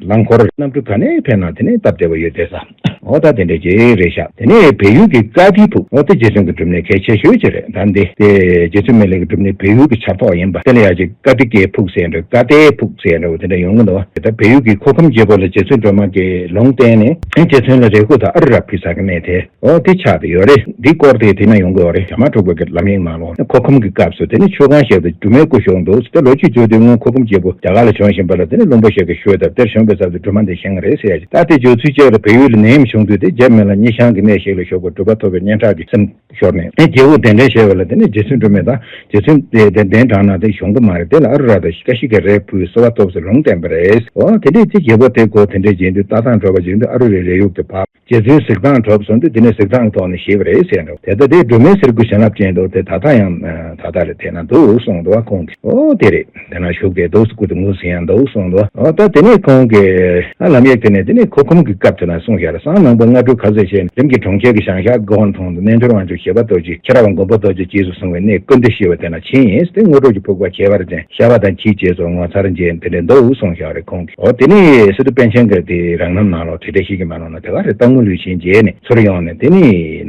རླངས་འཁོར་གནམ་གྲུ་ག་ནས་ཕེབས་ན་དེ་ནས་སྟབས་བདེ་བ་ཡོད་བསྡད་ས། འོ་ད་དེ་འདྲ་ཅིག་རེད་ཤག་དེ་ནས་བལ་ཡུལ་གྱི་ཀ་ཏི་ཕུག་འོ་དེ་རྗེ་བཙུན་གྱི་སྒྲུབ་གནས་གལ་ཆེ་ཤོས་ཅིག་རེད། ད་འདི་དེ་རྗེ་བཙུན་མི་ལའི་གི་སྒྲུབ་གནས་བལ་ཡུལ་གྱི་ཆབ་ཐོག་ཡིན་པ། དེ་ལ་ཡ་ཅིག་ཀ་ཏི་ཀའི་ཕུག་ཟེར་འདྲ་ཀ་ཏའི་ཕུག་ཟེར་འདྲ་བོ་དེ་འདྲ་ཡོང་གི་འདུག་ད་བལ་ཡུལ་གྱི་མཁོ་ཁམས་རྒྱལ་པོ་ལ་རྗེ་བཙུན་སྒྲོལ་མ་གིས་ལུང་བསྟན་ནས་རྗེ་བཙུན་ལ་རས་ཁུག་དང་ཨ་རུ་ར་ཕུལ་ས་གི་གནས་དེ། འོ་དེ་ཆགས་བསྡད་ཡོད་རེད། འདི་སྐོར་དེ་དེ་ན་ཡོང་གི་ཡོད་རེད། ཞྭ་དམར་འབྲུག་པའི་གི་ལམ་ཡིག་ནང་ལོགས་མཁོ་ཁམས་ཀྱི་སྐབས་སུ་དེ་ནི་ཆོས་ཁང་ཞིག་ཏུ་སྒྲོལ་མའི་སྐུ་བཞུགས་འདུག་དེ་ལོ་རྒྱུས་བརྗོད་དུས་སྔོན་མཁོ་ཁམས་རྒྱལ་པོ་རྒྱ་གར་ལ་བྱོན་བཞིན་པ་ལ་དེ་ནི་བློན་པོ་ཞིག་གིས་ཞུས་དང་དེར་བྱོན་པའི་ཚབ་ཏུ་སྒྲོལ་མ་འདི་བཞེངས་པ་རེད་ཟེར་ཡ་ཞིག་ད་དེ་བརྗོད་ཚུལ་གཅིག་ལ་བལ་ཡུལ་ལ་ནད་ཡམས་བྱུང་དུས་དེ་རྒྱབ་མེ་ལ་སྙེ་ཤང་གི་གནས་ཤིག་ལ་བཞུགས་པ་གྲུབ་པ་ཐོབ་པའི་སྙན་གྲགས་ཀྱི་སེམས་ཤོར་ནས་ཨེ་རྒྱལ་པོ་གདན་འདྲེན་བྱས་པ་ལ་དེ་ནི་རྗེ་བཙུན་སྒྲོལ་མས་ད་རྗེ་བཙུན་དེ་གདན་དྲངས་ན་དེ་ཞུང་གི་མ་རེད། དེ་ལ་ཨ་རུ་ར་དང་ཀ་ཤི་ཀའི་རས་ཕུལ་གསོལ་བ་ཐོབ་ཟེར་ལུང་བསྟན་པ་རེད། འོ་དེ་འདྲས་ཚེ་རྒྱལ་པོ་དེ་གོ་དེ་འདྲས་བྱེད་དུས་ལྟ་སྟངས་གྲོལ་བ་བྱེད་དུས་ཨ་རུ་རའི་རས་ཡུག་དེ་ཕབ། རྗེ་བཙུན་གཟིགས་སྟངས་གྲོལ་སོང་དུས་དེ་ནས་གཟིགས་སྟངས་ཐོག་ནས་ཞེས་པ་རེད་ཟེར་འདུག་དེ་ལྟ་དེ་སྒྲོལ་མའི་གསེར་སྐུ་བྱིན་རླབས་ཅན་འདུག་དེ་ད་ལྟ་ཡང་ད་ལྟ་ལ་དེ་ན་འདུག་གསུངས་འདུག་ཁོང་གིས། ཨོ་དེ་རེད། དེ་ན་བཞུགས་བསྡད་འདུག་སྐུ་དེ་ངོས་ཟིན་ཡང་འདུག་གསུངས་འདུག་ཨོ་ད་དེ་ནས་ཁོང་གིས་ཨ་ལམ་ཡིག་དེ་ནས་དེ་ནས་མཁོ་ཁམས་ཀྱི་སྐབས་དེ་ན་གསུངས་བཞག་རེད། གསང་ནང་པ་ལྔ་དྲུག་ཁ་ཟས་བཞེས་ནས་རིམ་གྱིས་གྲོང་ཁྱེར་གྱི་བྱང་ཤར་སྒོ་མཐོང་དུ་རྣལ་འབྱོར་དབང་ཕྱུག་ཞི་བ་རྡོ་རྗེ་ཁྱེད་རང་བ་མགོན་པོ་རྡོ་རྗེ་རྗེས་སུ་བཟུང་བའི་གནས་ཀུན་ཏུ་ཞི་བ་དེ་ན་ཕྱིན་ཡིན། དེ་དངོས་གྲུབ་ཀྱི་ཕུག་པ་ཁྱད་པར་ཅན་ཤ་བ་དང་ཁྱིའི་རྗེས་སུ་ངོ་མཚར་ཅན་དེ་འདྲ་འདུག་གསུངས་བཞག་རེད་ཁོང་གིས། འོ་དེ་ནས་སི་ཏུ་པཎ་ཆེན་གྱིས་དེ་རང་རྣམ་ནང་ལོགས་བྲིས་བྲིས་ཤིག་གི་མ་ནང་ན་དེ་ག་རེ་སྟག་མོ་ལུས་ཆེན་མཇལ་ནས་ཚུར་ཡོང་ནས་དེ་ནས་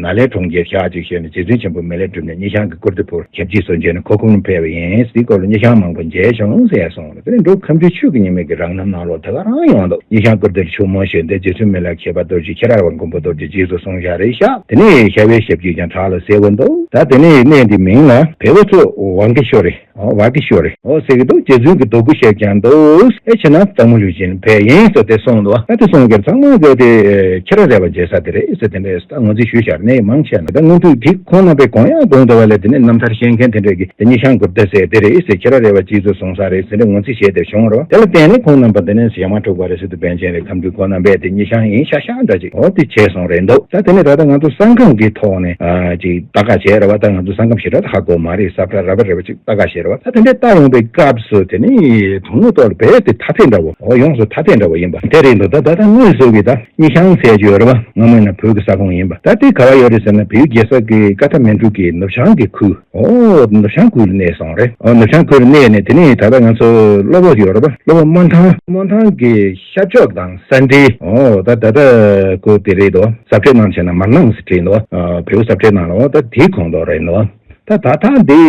ནཱ་ལེནྡྲའི་གྲོང་ཁྱེར་ཞག་ཅིག་བཞེས་ནས་རྗེ་བཙུན་ཆེན་པོ་མི་ལའི་སྒྲུབ་གནས་སྙེ་ཤང་གི་སྐུ་རྡོ་ཕུར་ཞབས་ཕྱི་སོགས་མཇལ་ནས་ཁོ་ཁོམ་ཕེབས་པ་ཡིན། དེའི་སྐོར་ལ་སྙེ་ཤང་མང་པོ་མཇལ་བྱུང་ཟེར་ཡ་སོང་རེད། དེ་ནས་འབྲུག་ཁམས་ཆུ་ཤུགས་ཀྱི་ཉི་མའི་གི་རང་རྣམ་ནང་ལོགས་དེ་ག་རང་ཡོང་འདུག་སྙེ་ཤང་སྐུ་རྡོ་ཕུར་ཆུ་མོ་ཞེས་འདི་རྗེ་བཙུན་མི་ལ་མཁས་པ་རྡོ་རྗེ་ཁྱེད་རང་བ་མགོན་པོ་རྡོ་རྗེ་རྗེས་སུ་བཟུང་བཞག་རེད་ཤག་དེ་ནས་ཤ་བའི་ཞབས་ཀྱིས་ཀྱང་བྲག་ལ་གསལ་བོ་འདུག་ད་དེ་ནས་གནས་འདི་མིང་ལ་བེ་བ་ཚོ་ཝང་གི་ཤོ་རེད། ཨོ་ཝ་གི་ཤོ་རེད། ཨོ་ཟེར་གི་འདུག་རྗེ་བཙུན་གྱི་རྡོ་སྐུ་ཞིག་ཀྱང་འདུག་ཨེ་ཕྱིན་ན་སྟག་མོ་ལུས་ཆེན་ཕེབས་ཡིན་ཟེར་དེ་གསུངས་འདུག་ཨ་དེ་གསུངས་ཀྱང་ཚང་མ་གི་དེ་ཁྱེད་རང་རེ་བ་བྱེད་ས་དེ་རེད་ཟེར་དེ་འདྲས་ངོས་འཛིན་ཞུས་བཞག་ནས་མང་ཆེ་ན་ད་སྔོན་དུས་དེ་ཁོང་རྣམ་པས་གོང་ཡང་གོང་དུ་བ་ལས་དེ་ནས་རྣམ་ཐར་ཤེས་མཁན་དེ་འདྲས་ཀྱིས་དེ་ཉི་ཤང་གུར་ཏེ་ཟེར་དེ་རེད་ཟེར་ཁྱེད་རང་རེ་བ་ཅིག་ཚོ་གསུངས་ས་རེད་ཟེར་ནས་ངོས་འཛིན་བྱས་ཏེ་བྱུང་རོགས། དེ་ལ་བརྟེན་ནས་ཁོང་རྣམ་པ་དེ་ནས་ཞེ་མ་ འཁྲུག་པ་རེད་ཟེར་དུས་པཎ་ཆེན་རེད། ཁམས་སྤྲུལ་ཁོང་རྣམ་པས་དེ་སྙེ་ཤང་ཡིན་ཤག་ཤག་འདྲ་ཅིག་འོ་དེ་བྱས་སོང་རེད་འདུག་ད་དེ་ནས་ད་ལྟ་ང་ཚོ་ས་ཁམས་ཀྱི་ཐོག་ནས་ཨ་ཅིག་ལྟ་ག་བྱས་རེད་བ། ད་ང་ཚོ་ས་ཁམས་ཞེ་དྲག་ཧ་གོ་མ་རེད། ས་བཀྲ་ར་བ་རེ་བ་ཅིག་ལྟ་ག་བྱས་རེད་བ། ད་དེ་འདྲའི་ལྟ་ཡོང་པའི་སྐབས་སུ་དེ་ནི་དོན་དངོས་ཐོག་ལ་རྦད་དེ་ཐ་དད་འདྲ་བོ། འོ་ཡོངས་སུ་ཐ་དད་འདྲ་བོ་ཡིན་པ་དེ་རེད་འདུག་ད་ད་ལྟ་དངོས་སུ་གི་ད་སྙེ་ཤང་ཟེར་གྱི་ཡོད་རེད་བ། སྔ་མོ་ཡིན་ན་བོད་ཀྱི་ས་ཁོངས་ཡིན་པ། ད་དེ་ག་བ་ཡོད་རེད་ཟེར་ན་བལ་ཡུལ་རྒྱལ་ས་གི་ཀ་ཐ་མན་གྲུ་གི་ནུབ་བྱང་གི་ཁུལ། ཨོ་ནུབ་བྱང་ཁུལ་ལ་གནས་སོང་རེད། ཨོ་ནུབ་བྱང་ཁུལ་ལ་གནས་ནས་དེ་ནས་ད་ལྟ་ང་ཚོ་གློ་བོ་ཡོད་རེད་པ། གློ་བོ་སྨོན་ཐང་། སྨོན་ཐང་གི་ཤར་ཕྱོགས་དང་ས་འབྲེལ། ཨོ་ད་ད་ལྟ་ཁོ་དེ་རེད་དོ། ས་བཀྲའི་ནང་བྱས་ན་མར་ནང་ཟེར་བྲིས་འདུག་ཨ་བལ་པོ་ས་བཀྲའི་ནང་ལ། ཨོ་ད་དེའི་ཁོངས་གཏོགས་རེད་འདུག་ད་ད་ཐང་དེ་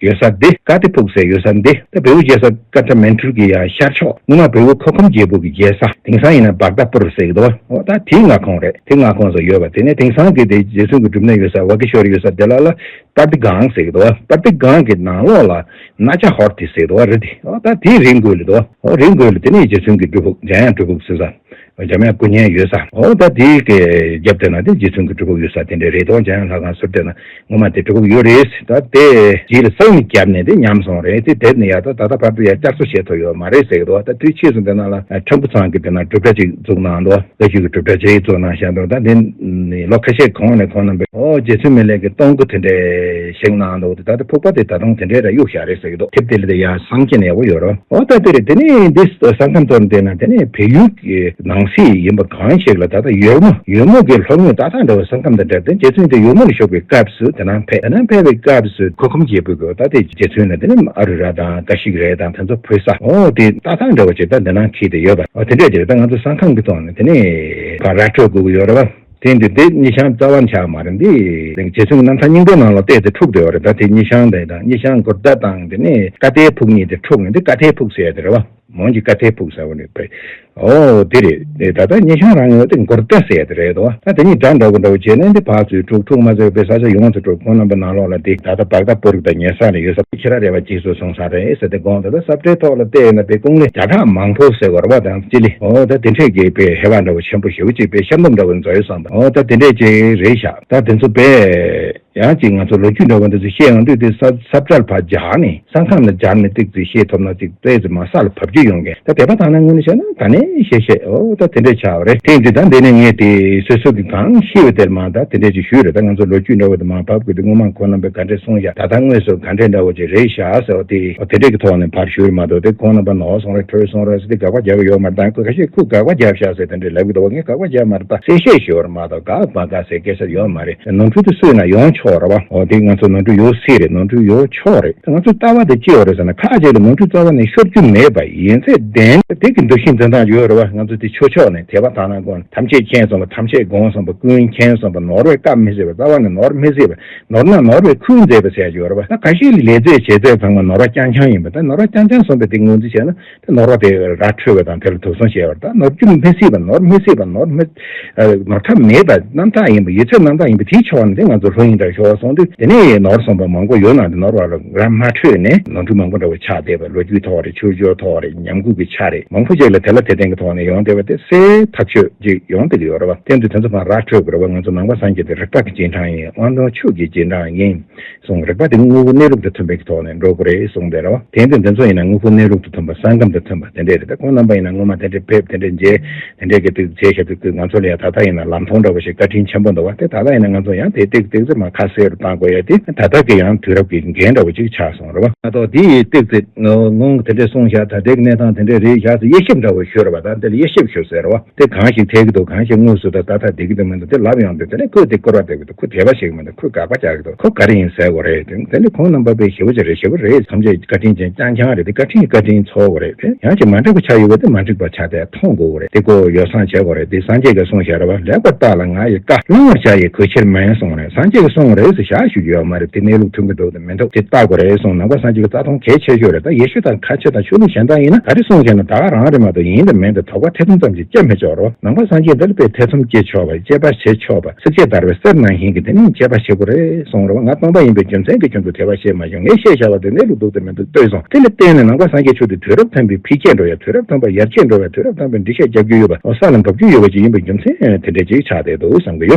ཡོད་ས་འདི་ཀ་ཏེ་ཕུག་ཟེར་ཡོད་ས་འདི་ད་བལ་པོ་རྒྱལ་ས་ཀ་ཐ་མན་གྲུ་གི་ཡ་ཤར་ཕྱོགས། སྔོན་མ་བལ་པོ་ཁོ་ཁམ་རྒྱལ་པོ་གི་རྒྱལ་ས། དེང་སང་ཡིན་ན་བག་དྷ་པུར་ཟེར་གི་འདུག་ཨོ་ད་དེའི་མངའ་ཁོངས་རེད། དེ་མངའ་ཁོངས་སུ་ཡོད་པ། དེ་ནས་དེང་སང་གི་དེ་རྗེ་བཙུན་གྱི་སྒྲུབ་གནས་ཡོད་ས་ཝ་ཀེ་ཤྭ་ར་ཡོད་ས་དེ་ལ་ལ་པར་ཏི་སྒང་ཟེར་གི་འདུག་པར་ཏི་སྒང་གི་ནང་ལོགས་ལ་ན་ཅ་ཧོར་ཏི་ཟེར་གི་འདུག་རི་དེ། ཨོ་ད་དེའི་རི་མགོ་ལ་འདུག་ཨོ་རི་མགོ་ལ་དེ་ནས་རྗེ་བཙུན་གྱི་སྒྲུབ་ཕུག་འཇམ་དབྱངས་སྒྲུབ་ཕུག་ཟེར་ས། འཇམ་དབྱངས་སྐུ་བརྙན་ཡོད་ས། ཨོ་ད་དེའི་གི་རྒྱབ་དེ་ན་དེ་རྗེ་བཙུན་གྱི་སྒྲུབ་ཕུག་ཡོད་ས་དེ་འདྲ་རེད་དོ། འཇམ་དབྱངས་ལྷ་ཁང་ཟུར་དེ་ན་ངོ་མ་དེ་སྒྲུབ་ཕུག་ཡོད་རེད། ད་དེ་རྗེས་ལ་ས་ཡོམ་བརྒྱབ་ནས་དེ་ཉམས་སོང་རེད། དེ་དེབ་ནས་ཡར་ད་ད་ལྟ་བར་དུ་ཡར་བསྐྱར་གསོ་བྱེད་ཐུབ་ཡོད་མ་རེད་ཟེར་གི་འདུག་ད་དུས་ཕྱིས་སུ་དེ་ན་ལ་ཁྲ་འབུ་ཚང་གི་དེ་ན་སྒྲུབ་གྲྭ་ཅིག་བཙུགས་གནང་འདུག་བཀའ་བརྒྱུད་ཀྱི་སྒྲུབ་གྲྭ་ཅིག་བཙུགས་གནང་བཞག་འདུག་ད་དེ་ནི་ལོ་ཁ་ཤས་གོང་ནས་ཁོང་རྣམ་པས་ཨོ་རྗེ་བཙུན་མི་ལའི་གི་སྟོང་སྐུ་དེ་འདྲས་བཞེངས་གནང་འདུག་ད་ལྟ་ཕུག་པ་དེ་ད་དུང་དེ་འདྲས་ར་གཡུག་བཞག་རེད་ཟེར་གི་འདུག་དེབ་དེ་ལ་དེ་ཡར་སང་ཁྱེད་ནས་ཡག་པོ་ཡོད་རོགས། ཨོ་ད་དེ་རེད། དེ་ནས་འདི་ས་ཁམས་གཏོར་འདི་ན་དེ་ནས་བལ་ཡུལ་གྱི་ནང་གསེས་ཡིན་པ་གང་ཞིག་ལ་ད་ལྟ་ཡོལ་མོ་ཡོལ་མོ་གི་ལྷོ་ངོས་ཏག་ཏག་འདྲ་བའི་ས་ཁམས་དང་འབྲེལ་ཏེ་རྗེ་བཙུན་དེ་ཡོལ་མོ་ལ་བཞུགས་པའི་སྐབས་སུ་དེ་ན་ཕེབས། དེ་ན་ཕེབས་པའི་སྐབས་སུ་ཁོ་ཁམ་རྒྱལ་པོ་གི་ད་དེ་རྗེ་བཙུན་ལ་དེ་ནས་ཨ་རུ་ར་དང་ཀ་ཤི་ཀ་ར་དང་དེ་ཚོ་ཕུལ་ས། ཨོ་དེ་ཏག་ཏག་འདྲ་བ་ཅིག་ད་འདི་ན་འཁྱེར་དེ་ཡོད་པ། ཨོ་དེ་འདྲས་དེ་ད་ང་ཚོ་ས་ཁམས་ཀྱི་ཐོག་ནས་དེ་ནས་ཕར་ར་འཕྲོད་དགོས་ཀྱི་ཡོད་རེད་བ། དེ་འདི་འདི་སྙེ་ཤང་རྩ་བ་ཆགས་མ་རེད། འདི་རྗེ་བཙུན་གྱི་རྣམ་ཐར་རྙིང་པའི་ནང་ལ་བལྟས་ཏེ་འཁྲུག་བསྡད་ཡོད་རེད། ད་དེ་སྙེ་ཤང་དེ་དང་སྙེ་ཤང་མགུར་མདའ་དང་དེ་ནས་ཀ་ཏའི་ཕུག་གཉིས་དེ་འཁྲུག་ནས་འདི་ཀ་ཏའི་ཕུག་ཟེར་ཡ་དེ་རེད་བ། མོན་གྱི་ཀ་ཏའི་ཕུག་ཟེར་བ་ནི་བས། ཨོ་དེ་རེད། དེ་ད་ལྟ་སྙེ་ཤང་རང་ཡོད་དེ་མགུར་མདའ་ཟེར་ཡ་དེ་རེད་དོ། ད་དེ་གཉིས་དགྲ་འདྲ་བོ་འདྲ་བོ་བྱས་ནས་འདི་ཕར་ཚུར་འཁྲུག་འཁྲུག་མ་ཟེར་བའི་ས་ཆ་ཡོངས་སུ་འཁྲུག་ཁོང་རྣམ་པའི་ནང་ལོགས་ལ་དེ་ད་ལྟ་བག་དྷ་པུར་དང་ཉེ་ས་ནས་ཡོད་ས་ཁྱེད་རང་རེ་བ་གཅིག་སུ་སོང་ས་རེད་ཟེར་ཏེ་དགོངས། ད་ལྟ་ས་བཀྲའི་ཐོག་ལ་བལྟས་ན་པའི་ཀུང་ལེ་བརྒྱ་ཕྲག་མང་པོ་ཟེར་བ་རེད་བ། དང་ཅི་ལི་ཨོ་ད་དེ་འཕྲད་ཀྱི་པའི་ཧེ་བག་འདྲ་བོ་ཆེན་པོ་ཞེ་པོ་ཅིག་པའི་ཤར་འདོམ་འདྲ་བོ་འཛོལ་ཡོད་བསམ་པ། ཨོ་ད་དེ་འདྲས་ཅིག་རེད་ཤག་ད་དེ་ཚོ་པས་ཡང་ཅིག་ང་ཚོ་ལོ་རྒྱུས་འདྲ་བོ་འདི་ཚོ་བཤད་ཡོང་དུས་དེ་ས་ས་བཀྲ་ལ་ཕར་སྦྱར་ནས་ས་ཁམས་ལ་སྦྱར་ནས་ཏིག་ཙི་བཤད་ཐུབ་ན་ཅིག་ཏོག་ཙམ་མར་ས་ལ་བབས་རྒྱུ་ཡོང་གི། ད་དེ་པ་ཐང་ན་ངོས་ནས་བཤད་ན་ད་ནས་བཤད་བཤད་ཨོ་ད་དེ་འདྲས་ཆགས་པ་རེད། དེ་འདི་ད་འདི་ནས་ངས་དེ་སོ་སོ་གི་གང་ཤེས་པ་དེར་མ་ད་དེ་འདྲས་ཅིག་ཞུས་རེད། ད་ང་ཚོ་ལོ་རྒྱུས་འདྲ་བོ་དེ་མར་བབས་དགོས་དུས་སྔོན་མ་ཁོང་རྣམ་པས་ག་འདྲས་གསུངས་བཞག་ད་ལྟ་དངོས་སུ་ག་འདྲས་འདྲ་བོ་ཅིག་རེད་བཞག་ཟེར་བ་དེ་ཨོ་དེ་འདྲས་ཀྱི་ཐོག་ནས་ཕར་ཞུས་རེད་མ་གཏོགས་དེ་ཁོང་རྣམ་པ་ནོར་སོང་རེད་བྲོས་སོང་རེད་ཟེར་དེ་དགག་པ་རྒྱག་གི་ཡོད་མ་རེད། ད་ཁོས་ཁ་ཤས་ཁོས་དགག་པ་བརྒྱབ་བཞག་ཟེར་དེ་འདྲས་ལབ་གི་འདུག་བ། ངས་དགག་པ་བརྒྱབ་མ་རེད། ད་གསལ་བཤད་ཞུས་པ་རེད་མ་གཏོགས་དགག་མ་དགག་ཟེར་སྐད་ཆ་ཡོད་མ་རེད། ནོར་འཁྲུལ་དེ་སུས་ན་ཡོང་ཆོག་རེད་བ། འོ་དེ་ང་ཚོ་ནོར་འཁྲུལ་ཡོད་སྲིད་རེད། ནོར་འཁྲུལ་ཡོད་ཆོག་རེད། ང་ཚོ་ལྟ་བ་དེ་ཅི་ཡོད་རེད་ཟེར་ན་ཁ་ཅིག་ལ་ནོར་འཁྲུལ་རྩ་བ་ནས་ཤོར་རྒྱུ་མེད་པ་ཡིན་ཚད་བདེན་དེ་གི་འདུ་ཤེས་འཛིན་སྟངས་ཡོད་རེད་བ། ང་ཚོ་དེ་ཆོས་ཕྱོགས་ནས་དད་པ་དག་སྣང་སྒོམ་ཐམས་ཅད་མཁྱེན་སོང་བ། ཐམས་ཅད་སྒོམ་སོང་བ། ཀུན་མཁྱེན་སོང་བ། ནོར་བས་བཀའ་མི་སྲིད་པ། རྩ་བ་ནས་ནོར་མི་སྲིད་པ། ནོར་ན་ནོར་བས་ཁུར་མཛད་པ་ཟེར་ཡ་ཡོད་རེད་བ། ད་ཁ་ཤས་ལས་ཚད་བྱེད་ཚད་ཚང་མ་ནོར་བ་རྐྱང་རྐྱང་ཡིན་པ། ད་ནོར་བ་རྐྱང་རྐྱང་སོང་བའི་དེ་ངོས་འཛིན་བྱས་ན། དེ་ནོར་བ་དེ་ར་འཕྲོད་པ་དང་དེ་ལ་དོགས་ཟོན་བྱས་པ་རེད། ད་ནོར་རྒྱུ་མི་སྲིད་པ། ནོར་མི་སྲིད་པ། ནོར་མི་ཨ་ནོར་ཐབས་མེད་པ་རྣམ་དག་ཡིན་པ། ཡོད་ཚད་རྣམ་དག་ཡིན་པ་དེའི་ཕྱོགས་ནས་དེ་ང་ཚོ་ལྷོད་གཡེང་འདྲ་ཤོར་སོང་དུས་དེ་ནས་ནོར་སོང་བ་མང་པོ་ཡོད་ན་དེ་ནོར་བ་ལ་ར་མ་འཕྲོད་ནས་ནོར་འཁྲུལ་མང་པོ་འདྲ་བོ་ཆགས་བསྡད་པ། ལོ་རྒྱུས་ཐོག་རེད། ཆོས་ཕྱོགས་ཐོག་རེད། ཉམས་རྒུད་ཀྱི་ཆ་རེད། མང་པོ་ཅིག་ལ་དེ་ལ་དེ་ལྡན་གྱི་ཐོག་ནས་ཡོང་བསྡད་པ་དེ་སེལ་ཐག་ཆོད་ཅིག་ཡོང་བསྡད་ཀྱི་ཡོད་རེད་བ། དེ་འདི་དེ་ཚོ་མར་ར་འཕྲོད་དགོས་རེད་བ། ང་ཚོ་ནང་པ་སངས་རྒྱས་དེ་རིག་པ་གི་རྗེས་འབྲང་ཡིན། དབང་དང་ཆོས་ཀྱི་རྗེས་འབྲང་ཡིན། གསུངས། རིག་པ་དེ་དངོས་པོ་གནས་ལུགས་དང་མཐུན་པའི་ཐོག་ནས་འགྲོ་དགོས་རེད་གསུངས་པ་རེད་བ། དེ་འདི་འདི་ཚོ་ཡིན་ན་དངོས་པོ་གནས་ལུགས་དང་མཐུན་པ། སེམས་ཁམས་དང་མཐུན་པ་དེ་འདྲས་རེད། ད་ཁོང་རྣམ་པ་ཡིན་ན་སྔོན་མ་དེ་འདྲས་ཕེབས་དེ་འདྲས་མཇལ་དེ་འདྲས་ཀྱི་དུས་བྱས་ཤག་དུས་ང་ཚོ་ལ་ཡང་ད་ལྟ་ཡིན་ན་ལམ་མཐོང་འདྲ་བོ་ཞིག་བཀའ་དྲིན་ཆེན་པོ་འདུག་བ། དེ་ད་ལྟ་ཡིན་ན་ང་ཚོ་ཡང་དེ་ཏིག་ཏིག་ཙམ་མར་ཁ་གསལ་རུ་བཏང་དགོས་ཡ་དེ་ད་ལྟ་གི་ཡང་དུས་རབས་ཀྱི་འགན་འདྲ་བོ་ཅིག་ཆགས་སོང་རེད་བ། ང་ཚོ་དེ་ཡི་ཏིག་ཙམ་སྔོན་དེ་འདྲས་གསུངས་ཤག་ད་ལྟའི་གནས་སྟངས་དེ་འདྲས་རེད་ཤག་ཟེར་དབྱེ་ཞིབ་འདྲ་བོ་ཞུ་རེད་བ། ད་འདི་ལ་དབྱེ་ཞིབ་ཞུ་ཟེར་རེད་བ། དེ་གང་ཞིག་འཐད་ཀྱི་འདུག་གང་ཞིག་དངོས་སུ་ད་ལྟ་བསྡད་ཀྱི་འདུག་མི་འདུག་དེ་ལབ་ཡོང་དུས་དེ་ནས་ཁོས་དེ་སྐོར་བ་བསྡད་ཀྱི་འདུག་ཁོས་དད་པ་བྱེད་ཀྱི་མི་འདུག་ཁོས་དགག་པ་རྒྱག་གི་འདུག་ཁོ་ག་རེ་ཡིན་ཟེར་དགོས་རེད། དེ་དེ་ནས་ཁོང་རྣམ་པ་དཔེ་ཞེ་པོ་ཅིག་རེད། ཞེ་པོ་རེད། ཐམས་ཅད་བཀའ་དྲིན་ཅན་རྐྱང་རྐྱང་རེད། དེ་བཀའ་དྲིན་བཀའ་དྲིན་ཚོར་དགོས་རེད། དེ་ཡང་ཅིག་མ་འགྲིག་པ་ཆགས་ཡོད་པ་དེ་མ་འགྲིག་པ་ཆགས་ཏེ་མཐོང་དགོས་རེད། དེ་ཁོ་ཡོ་བསྲང་བྱེད་དགོས་རེད། དེ་སངས་རྒྱས་ཀྱིས་གསུངས་བཞག་རེད་བ། ལེགས་པར་བརྟགས་ལ་ང་ཡི་བཀའ། བླང་བར་བྱ་ཡི་གུས་ཕྱིར་མིན་གསུངས་རེད། སངས་རྒྱས་ཀྱིས་གསུངས་རེད་ཟེར་བཞག་ཞུ་རྒྱུ་ཡོད་མ་རེད། དེ་གནས་ལུགས་མཐུན་གྱི་འདུག་དང་མི་འདུག་དེ་བརྟག་དགོས་རེད་གསུངས། ནང་པ་སངས་རྒྱས་ཀྱི་རྩ་དོན་གལ་ཆེ་ཤོས་རེད། ད་ཡེ་ཤུ་དང་ཁ་ཆེ་དང་ཆོས་ལུགས་གཞན་དག་ཡིན་ན་ག་རེ་གསུངས་བཞག་ན་ད་ག་རང་རེད་མ་གཏོགས་ཡིན་དང་མིན་དང་དོགས་པ་ཐེ་ཚོམ་ཙམ་ཞིག་སྐྱེ་མི་ཆོག་རོགས། ནང་པ་སངས་རྒྱས་འདི་ལ་དཔེ་ཐེ་ཚོམ་སྐྱེ་ཆོག་པ། དཔྱད་པ་བྱེད་ཆོག་པ། སྲེག་བཅད་བརྡར་བའི་གསེར་ནང་བཞིན་གྱི་དེ་ནི་དཔྱད་པ་བྱེད་དགོས་རེད་གསུངས་རེད་བ། ང་སྟོང་པ་ཡིན་པའི་རྒྱུ་མཚན་གྱིས་ཁྱོད་ཚོ་དད་པ་བྱེད་མ་བྱུང་། ངས་བཤད་བཞག་པ་དེ་གནས་ལུགས་འདུག་དང་མི་འདུག་ལྟོས་སོང་། དེ་ལ་བརྟེན་ནས་ནང་པ་སངས་རྒྱས་ཆོས་དེ་དུས་རབས་མཐུན་པའི་འཕེལ་རྒྱས་འགྲོ་ཡ། དུས་རབས་མཐུན་པ་ཡར་རྒྱས་འགྲོ་བའི། དུས་རབས་མཐུན་པའི་འགྲེལ་བཤད་རྒྱབ་རྒྱུ་ཡོད་པ། ཨོ་ས་ལ་འབབ་རྒྱུ་ཡོད་པ་ཅིག་ཡིན་པའི་རྒྱུ་མཚན་དེ་འདྲ་ཅིག་ཆགས་བསྡད་འདུག་བསམ་གྱི་ཡོད།